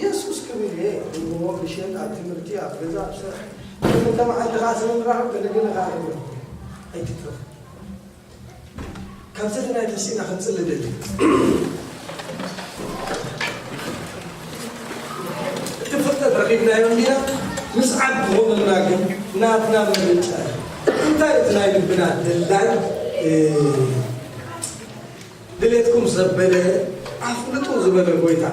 የሱስ ክብል እየ፣ እሞ ምሸት ኣብ ትምህርቲ፣ ኣብ ገዛ፣ ኣብ ስራሕ፣ ክልተ መዓልቲ ኸዓ ስንራኸብ ገለ ገለ ኸዓ ንብሎ። ኣይትትረፍ። ካብዚ ድና ተሲእና ክንጽሊ ደሊ። እቲ ፍልጠት ረኺብናዮ እንዲና፣ ምስዓብ ክኾነና ግን ናትና ምርጫ እዩ። እንታይ እቲ ናይ ልብና ድላይ፣ እ፣ ድሌትኩም ዘበለ ኣፍልጡ ዝበለ ጎይታ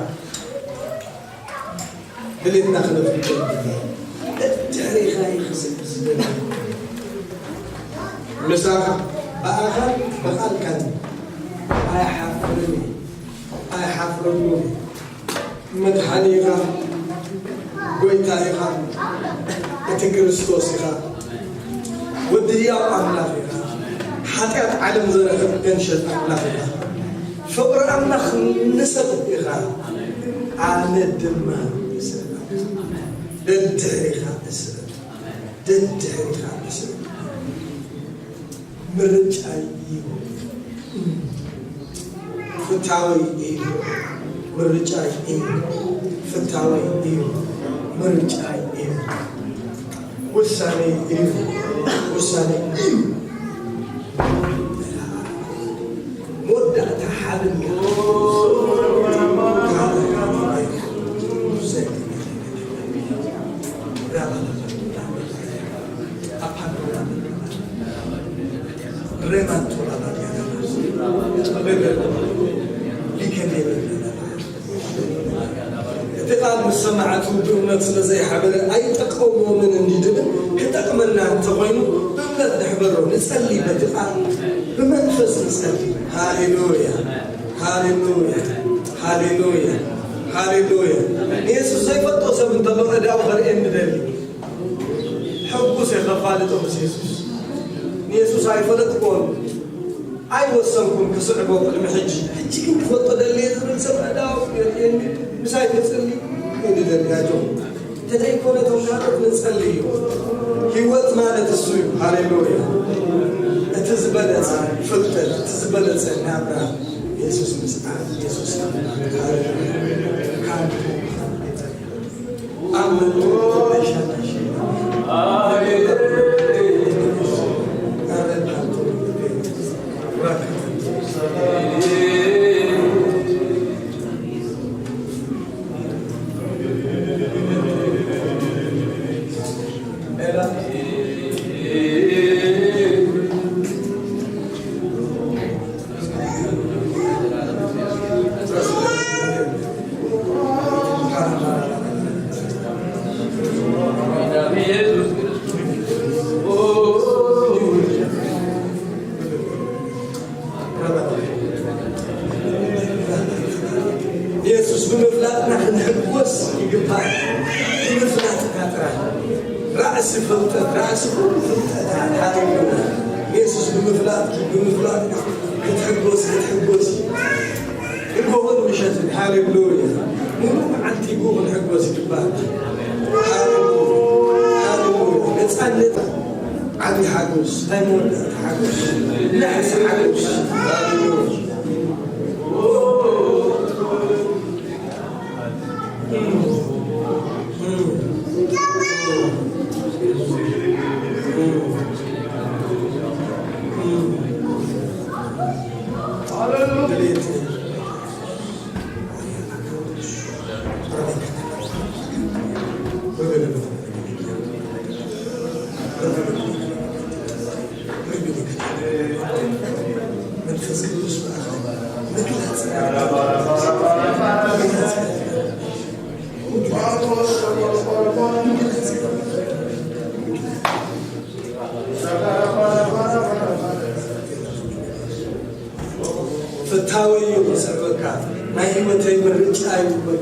ድሌትና ክነፍልጦ ይግባእ። ድሕሪኻ ይኽስብ ዝበለ ምሳኻ ብኣኻን ብቓልካን ኣይሓፍርን እየ፣ ኣይሓፍረሉን እየ። መድሓኒ ኢኻ፣ ጎይታ ኢኻ፣ እቲ ክርስቶስ ኢኻ፣ ወዲ ህያው ኣምላኽ ኢኻ፣ ሓጢኣት ዓለም ዘርሕቕ ገንሸል ኣምላኽ ኢኻ፣ ፍቕሪ ኣምላኽ ንሰብ ኢኻ፣ ኣነ ድማ ንሰብ። ደድሕሪኻ ንሰብ፣ ደድሕሪኻ ንሰብ። ምርጫይ እዩ። ፍታወይ እዩ። ምርጫይ እዩ። ፍታወይ እዩ። ምርጫይ እዩ። ውሳኔ እዩ። ውሳኔ እዩ። መወዳእታ ሓበን እቲ ቃል ምስ ሰማዕቱ ብእምነት ስለ ዘይሓበረ ኣይጠቀሞምን እንዲ ድብል ክጠቅመና እንተኾይኑ ብእምነት ንሕበሮ። ንጸሊ፣ በቲ ቃል ብመንፈስ ንጸሊ። ሃሌሉያ፣ ሃሌሉያ፣ ሃሌሉያ፣ ሃሌሉያ። ንየሱስ ዘይፈልጦ ሰብ እንተሎ ዕዳኡ ከርእየኒ ደሊ። ሕጉስ እየ ከፋልጦ ምስ የሱስ። ንየሱስ ኣይፈለጥኩዎን ኣይወሰንኩን ክስዕቦ ቅድሚ ሕጂ። ሕጂ ግን ክፈልጦ ደልየ ዝብል ሰብ ዕዳኡ የርእየኒ። ምሳይ ክጽሊ እዩ ደልያጆ። ተዘይኮነ እቶም ካልኦት ንጸሊ እዩ። ህይወት ማለት እሱ እዩ። ሃሌሉያ። እቲ ዝበለጸ ፍልጠት፣ እቲ ዝበለጸ ናብራ የሱስ ምስዓብ፣ የሱስ ምስዓብ። ሃሌሉያ። የሱስ ብምፍላጥና ክንሕጎስ ይግባእ። ብምፍላጥና ጥራይ። ራእሲ ፍልጠት፣ ራእሲ ኩሉ ፍልጠት ሓደ እዩ። የሱስ ብምፍላጥ፣ ብምፍላጥ ክትሕጎስ፣ ክትሕጎስ። ክንጎቦን ምሸትን፣ ሃሌሉያ። ሙሉእ መዓልቲ ብኡ ክንሕጎስ ይግባእ። ዓቢ ሓጎስ፣ ናይ መወዳእታ ሓጎስ፣ ናሕሲ ሓጎስ። ፍታወይ እዩ ክስዕበካ፣ ናይ ህይወተይ ምርጫ እዩ ክብል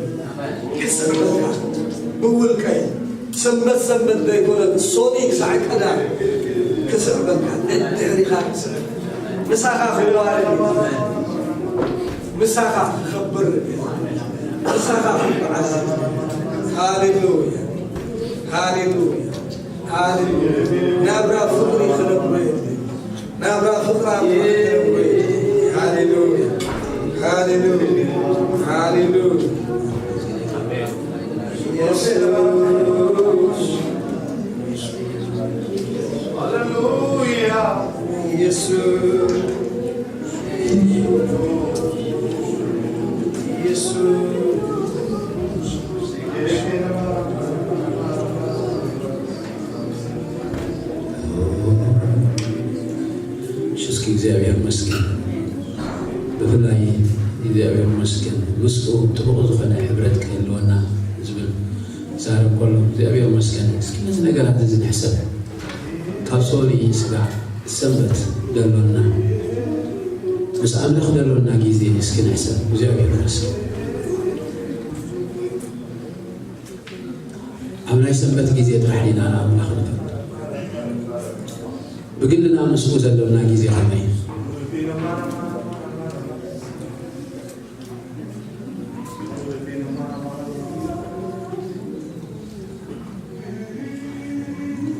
ክስዕበካ፣ ብውልቀይ ሰንበት ሰንበት ዘይኮነ ሶኒ ክሳዕ ቀዳም ክስዕበካ፣ ድሕሪኻ ክስዕብ፣ ምሳኻ ክዋረድ፣ ምሳኻ ክኸብር፣ ምሳኻ ክበዓል። ሃሌሉያ፣ ሃሌሉያ፣ ሃሌሉያ። ናብራ ፍቕሪ ክነብሮ የድሊ። ናብራ ፍቕሪ ኣምላኽ ክነብሮ የድሊ። ሃሌሉያ፣ ሃሌሉያ፣ ሃሌሉያ። ኢየሱስ፣ ሃሌሉያ፣ ኢየሱስ። እስኪ እግዚኣብሔር ይመስገን። ብፍላይ እግዚኣብሔር ይመስገን፣ ምስኡ ጥቡቕ ዝኾነ ሕብረት ክህልወና ዝብል ዛረብ ከሎ እግዚኣብሔር ይመስገን። እስኪ ነዚ ነገራት እዚ ንሕሰብ። ካብ ሶሊ ስጋዕ ሰንበት ደሎና፣ ምስ ኣምላኽ ደሎና ግዜ እስኪ ንሕሰብ። እግዚኣብሔር ይመስገን። ኣብ ናይ ሰንበት ግዜ ጥራሕ ኢና ንኣምላኽ ንፈልጥ። ብግልና ምስኡ ዘሎና ግዜ ከመይ እዩ?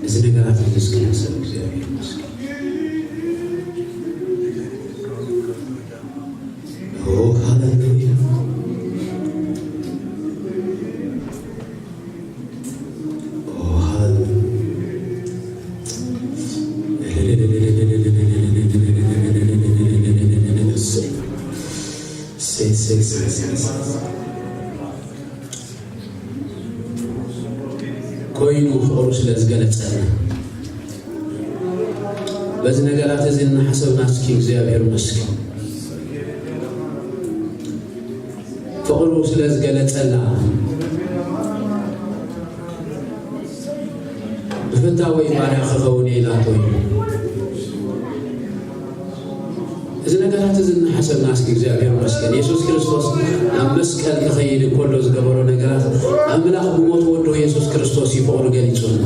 እዚ ነገራት እዚ እስኪ ንሕሰብ። እግዚኣብሔር ይመስገን። ኦ፣ ሃሌሉያ። ኦ፣ ሃሌሉያ። እሰይ፣ እሰይ፣ እሰይ፣ እሰይ፣ እሰይ። ኮይኑ ፍቕሩ ስለ ዝገለጸልና በዚ ነገራት እዚ እናሓሰብና እስኪ እግዚኣብሔር ይመስገን። ፍቕሩ ስለ ዝገለጸልና ብፍታወይ ባርያ ክኸውን እየ ኢላቶ እዩ። እዚ ነገራት እዚ እናሓሰብና እስኪ እግዚኣብሔር ይመስገን። የሱስ ክርስቶስ ኣብ መስቀል ክኸይድ እንከሎ ዝገበሮ ነገራት ኣምላኽ ብሞት ወዱ የሱስ ክርስቶስ እዩ ፍቕሩ ገሊጹልና።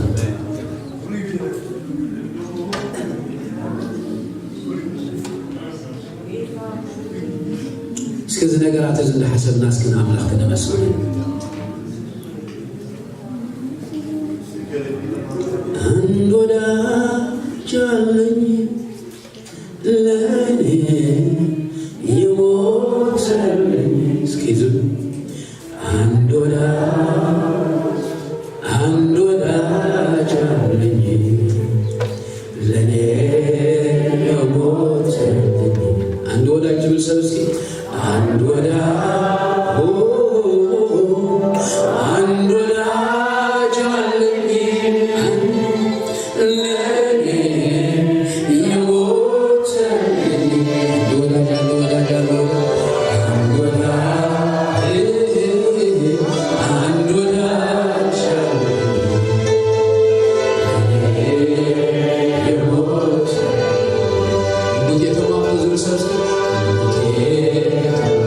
እስኪ እዚ ነገራት እዚ እንዳሓሰብና እስኪ ንኣምላኽ ክነመስግን። አንድ ወዳጅ አለኝ ለኔ የሞተልኝ። እስኪ ዝም አንድ ወዳጅ፣ አንድ ወዳጅ አለኝ ለኔ የሞተልኝ። አንድ ወዳጅ ትብል ሰብ እስኪ አንድ ወዳጅ፣ አንድ ወዳጅ አለኝ ለኔ የሞተልኝ። አንድ ወዳጅ፣ አንድ ወዳጅ፣ አንድ ወዳጅ፣ አንድ ወዳጅ፣ አንድ ወዳጅ አለኝ። የሞተ ሙቴ ተማምኖ ዝብል ሰብ እስኪ ሙቴ ተማምኖ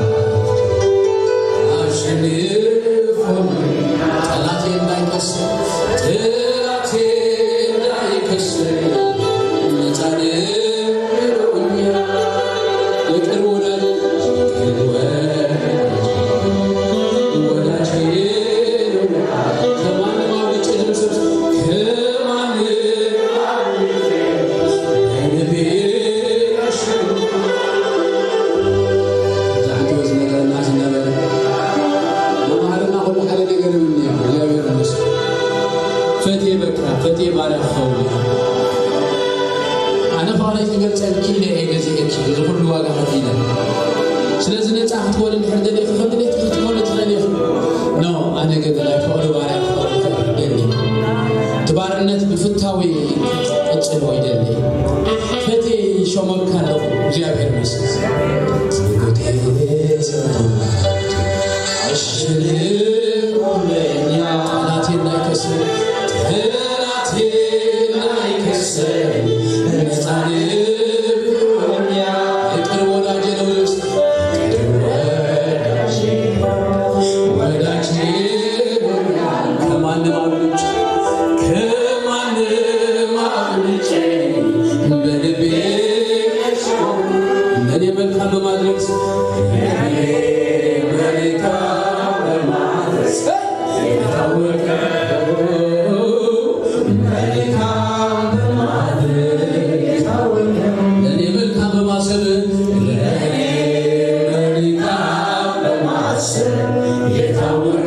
ወደ ድሕር ደሊኽ ከም ድሌት ክትኮኑ ትኽእል ኢኹ። ኖ፣ ኣነ ግን ናይ ፍቕሪ ባርያ ክኸውን ይኽእል ደሊ። እቲ ባርነት ብፍታዊ ቅጽል ወይ ደሊ። ፈትየ ይሾመካ ኣለኹ። እግዚኣብሔር ይመስገን። ጉዴ ዘመን ኣሽልቆለኛ። ጠላቴ እንዳይከስር፣ ጠላቴ እንዳይከስር፣ ነፃ ልብ ሆኛ። የቅርብ ወዳጄ ነው ልብስ ወዳጄ ከማንም አብልጬ፣ ከማንም አብልጬ በልቤ እኔ መልካም በማድረግ፣ እኔ መልካም በማድረግ የታወቀ መልካም በማድረግ የታወቀ፣ እኔ መልካም በማሰብ፣ እኔ መልካም በማሰብ የታወቀ፣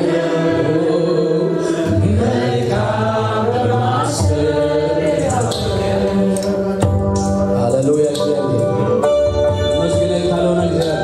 መልካም በማሰብ የታወቀ። ሃሌሉያ። እግዚአብሔር ይመስገን። ካልሆነ እግዚአብሔር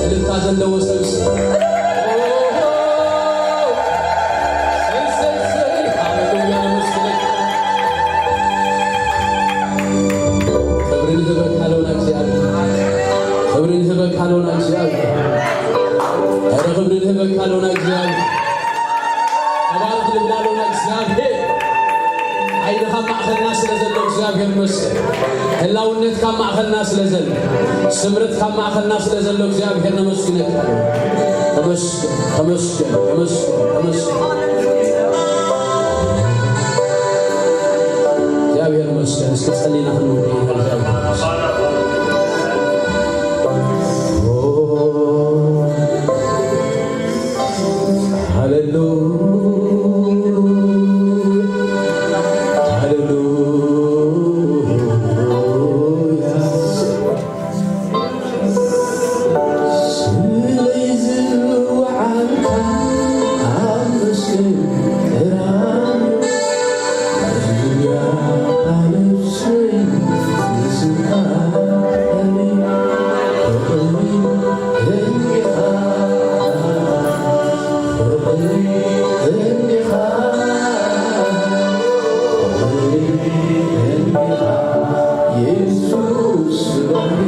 እልልታ ዘለዎ ሰብ እስኪ። ክብሪ ንህበካ ሎና እግዚኣብሔር። ክብሪ ንህበካ ሎና እግዚኣብሔር። ኧረ ክብሪ ንህበካ ሎና እግዚኣብሔር። ተባረኽ ልብላ ሎና እግዚኣብሔር። ሓይልኻ ኣብ ማእኸልና ስለ ዘሎ እግዚኣብሔር ይመስገን። ህላውነትካ ኣብ ማእኸልና ስለ ዘሎ፣ ስምረትካ ኣብ ማእኸልና ስለ ዘሎ እግዚኣብሔር ነመስግነካ። ተመስገን፣ ተመስገን፣ ተመስገን፣ ተመስገን። እግዚኣብሔር ይመስገን። እስኪ ጸሊና ክንውድእ ኢና። እግዚኣብሔር ይመስገን። ሃሌሉያ፣ ሃሌሉያ። ስለዚ ዝወዓልካ ኣብ መስቀል ቀራንዮ፣ እዚኣ ነፍሰይ ንስምካ ፍቕሪ እንዲኻ፣ ፍቕሪ እንዲኻ፣ ፍቕሪ እንዲኻ፣ የሱስ ፍቕሪ።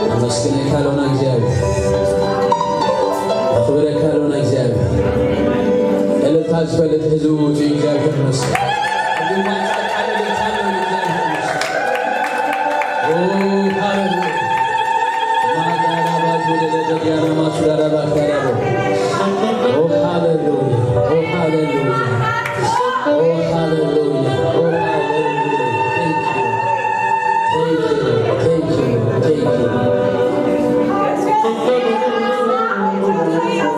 ኣመስግነካ ሎና እግዚኣብሔር፣ ኣኽብረካ ሎና እግዚኣብሔር። እልልታ ዝፈልጥ ህዝቢ ውጹ እግዚኣብሔር ይመስገን። ኦ፣ ሃሌሉያ። ማጋራባቱ ለለበዲያና ማሱዳራባካራቦ። ኦ፣ ሃሌሉያ። ኦ፣ ሃሌሉያ። ኦ፣ ሃሌሉያ። ኦ፣ ሃሌሉያ። Thank you. Thank you. Thank you. Thank you.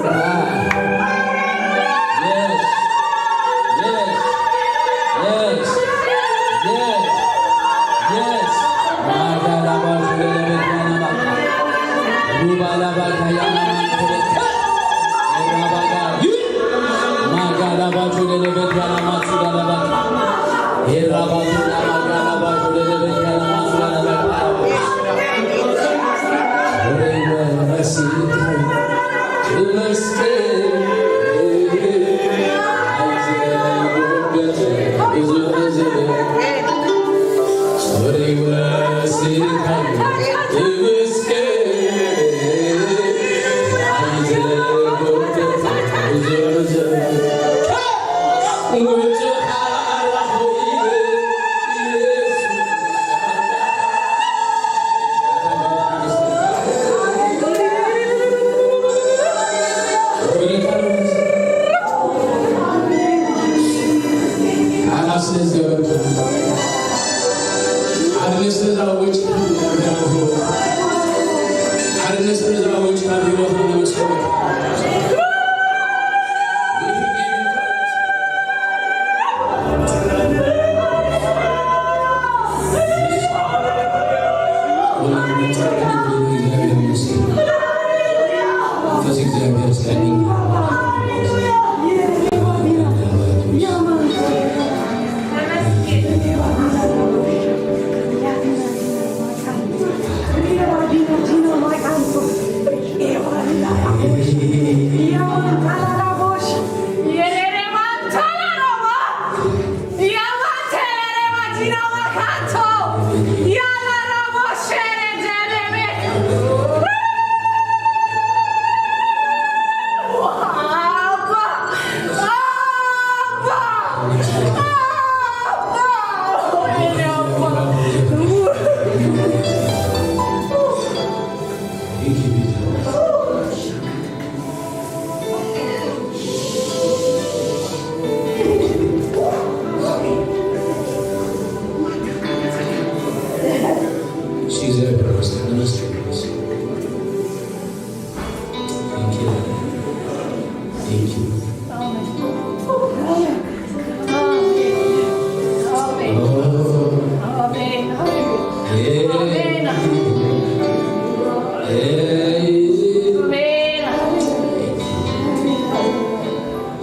Ah. Yes. Yes. Yes. Yes. Yes. Magalaba shulelebe yana maka. Lubalaba kayana mantele. Erabaga. Magalaba shulelebe yana matsugalaba. Erabaga magalaba shulelebe yana matsugalaba. መንፈስ እግዚኣብሔር እስከ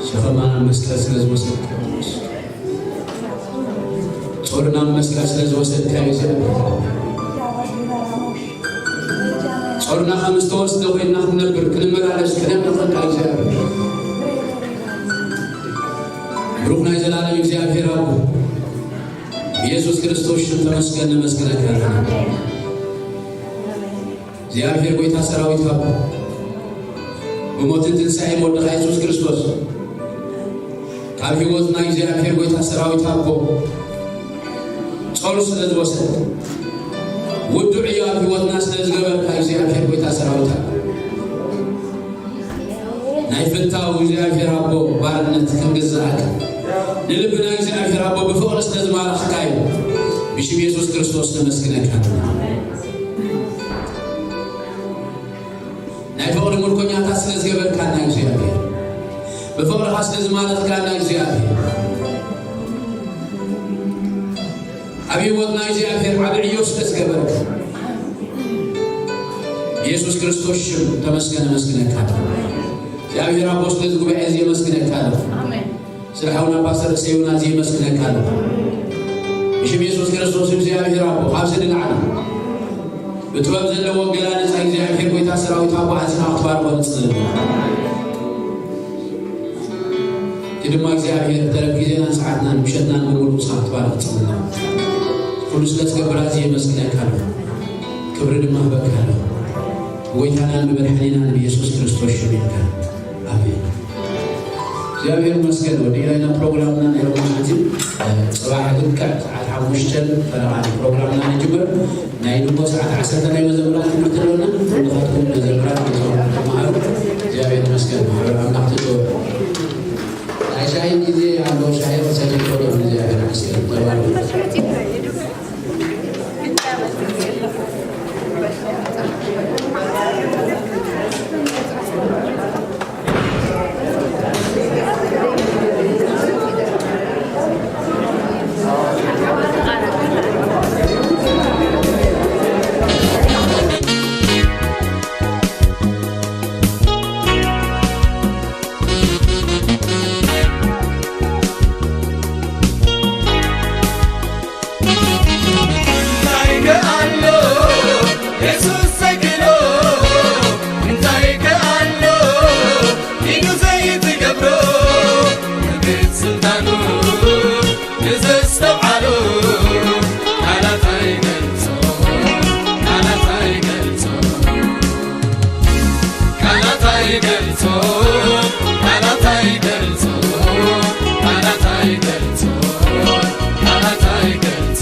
ሸኸማና መስቀል ስለ ዝወሰድካ፣ ጾርና መስቀል ስለ ዝወሰድካ እዩ። ጾርና ከም ዝተወስደ ኮይና ክንነብር፣ ክንመላለስ፣ ክነምልኸካ እግዚኣብሔር። ብሩኽ ናይ ዘላለም እግዚኣብሔር ኣቦ፣ ብየሱስ ክርስቶስ ሽም ተመስገን፣ ነመስግነካ ኣለና። እግዚኣብሔር ጐይታ ሰራዊት ኣቦ፣ ብሞትን ትንሳኤን ወድኻ የሱስ ክርስቶስ ካብ ህይወትና እግዚኣብሔር ጐይታ ሰራዊት ኣቦ ጾር ስለ ዝወሰድ፣ ውዱዕ እዩ ኣብ ህይወትና ስለ ዝገበርካ እግዚኣብሔር ጐይታ ሰራዊት ኣቦ፣ ናይ ፍታው እግዚኣብሔር ኣቦ ባርነት ክንግዛእካ ንልብና እግዚኣብሔር ኣቦ ብፍቕሪ ስለ ዝማረኽካ እዩ። ብሽም የሱስ ክርስቶስ ነመስግነካ። ናይ ፍቕሪ ምርኮኛታት ስለ ዝገበርካና እግዚኣብሔር፣ ብፍቕርኻ ስለ ዝማረኽካና እግዚኣብሔር፣ ኣብ ህይወትና እግዚኣብሔር ዓቢ ዕዮ ስለ ዝገበርካ ብየሱስ ክርስቶስ ሽም ተመስገን፣ ኣመስግነካ። እግዚኣብሔር ኣቦ ስለዚ ጉባኤ እዚ የመስግነካ ኣለኹ። ኣሜን። ስለ ሓውና ፓስተር እሰዩና እዚ የመስግነካ ኣለኹ። ብሽም የሱስ ክርስቶስ እግዚኣብሔር ኣቦ ካብዚ ንላዕሊ ብጥበብ ዘለዎ ኣገላልጻ እግዚኣብሔር ጐይታ ሰራዊት ኣቦ ዓጺኻ ክትባርኾ ንጽሊ። እቲ ድማ እግዚኣብሔር ተረፍ ግዜናን ሰዓትናን ምሸትናን ብምሉእ ንስኻ ክትባርኽ ንጽሊ። ኩሉ ስለ ዝገብር ኣዝየ የመስግነካ ኣለኹ። ክብሪ ድማ እህበካ ኣለኹ። ብጐይታናን ብመድሓኒናን ብየሱስ ክርስቶስ ሽም ኢልካ። ኣሜን። እግዚኣብሔር ይመስገን። ወዲእና ኢና ፕሮግራምና ናይ ሎሚ መዓልቲ። ጽባሕ ልክዕ ሰዓት ሓሙሽተ ፈረቓ ፕሮግራምና ንጅምር። ናይ ንጎ ሰዓት ዓሰርተ ናይ መዘምራን ትምህርቲ ኣለና። ኩልኻትኩም መዘምራን ክትመሃሩ እግዚኣብሔር ይመስገን። ማሕበር ኣምላኽ ትጽውዕ። ናይ ሻሂ ግዜ ኣሎ። ሻሂ ክሰቲ ይፈለጉ። እግዚኣብሔር ይመስገን። ተባረኩ። እንታይ ከኣሎ የሱስ ዘይክእሎ፣ እንታይ ከኣሎ ኢዱ ዘይትገብሮ፣ ንቤት ስልጣኑ ንዘስተውዓሎ፣ ቃላት ኣይገልጾ፣ ቃላት ኣይገልጾ። ቃላት ኣይገልጾ፣ ቃላት ኣይገልጾ፣ ቃላት ኣይገልጾ፣ ቃላት ኣይገልጾ።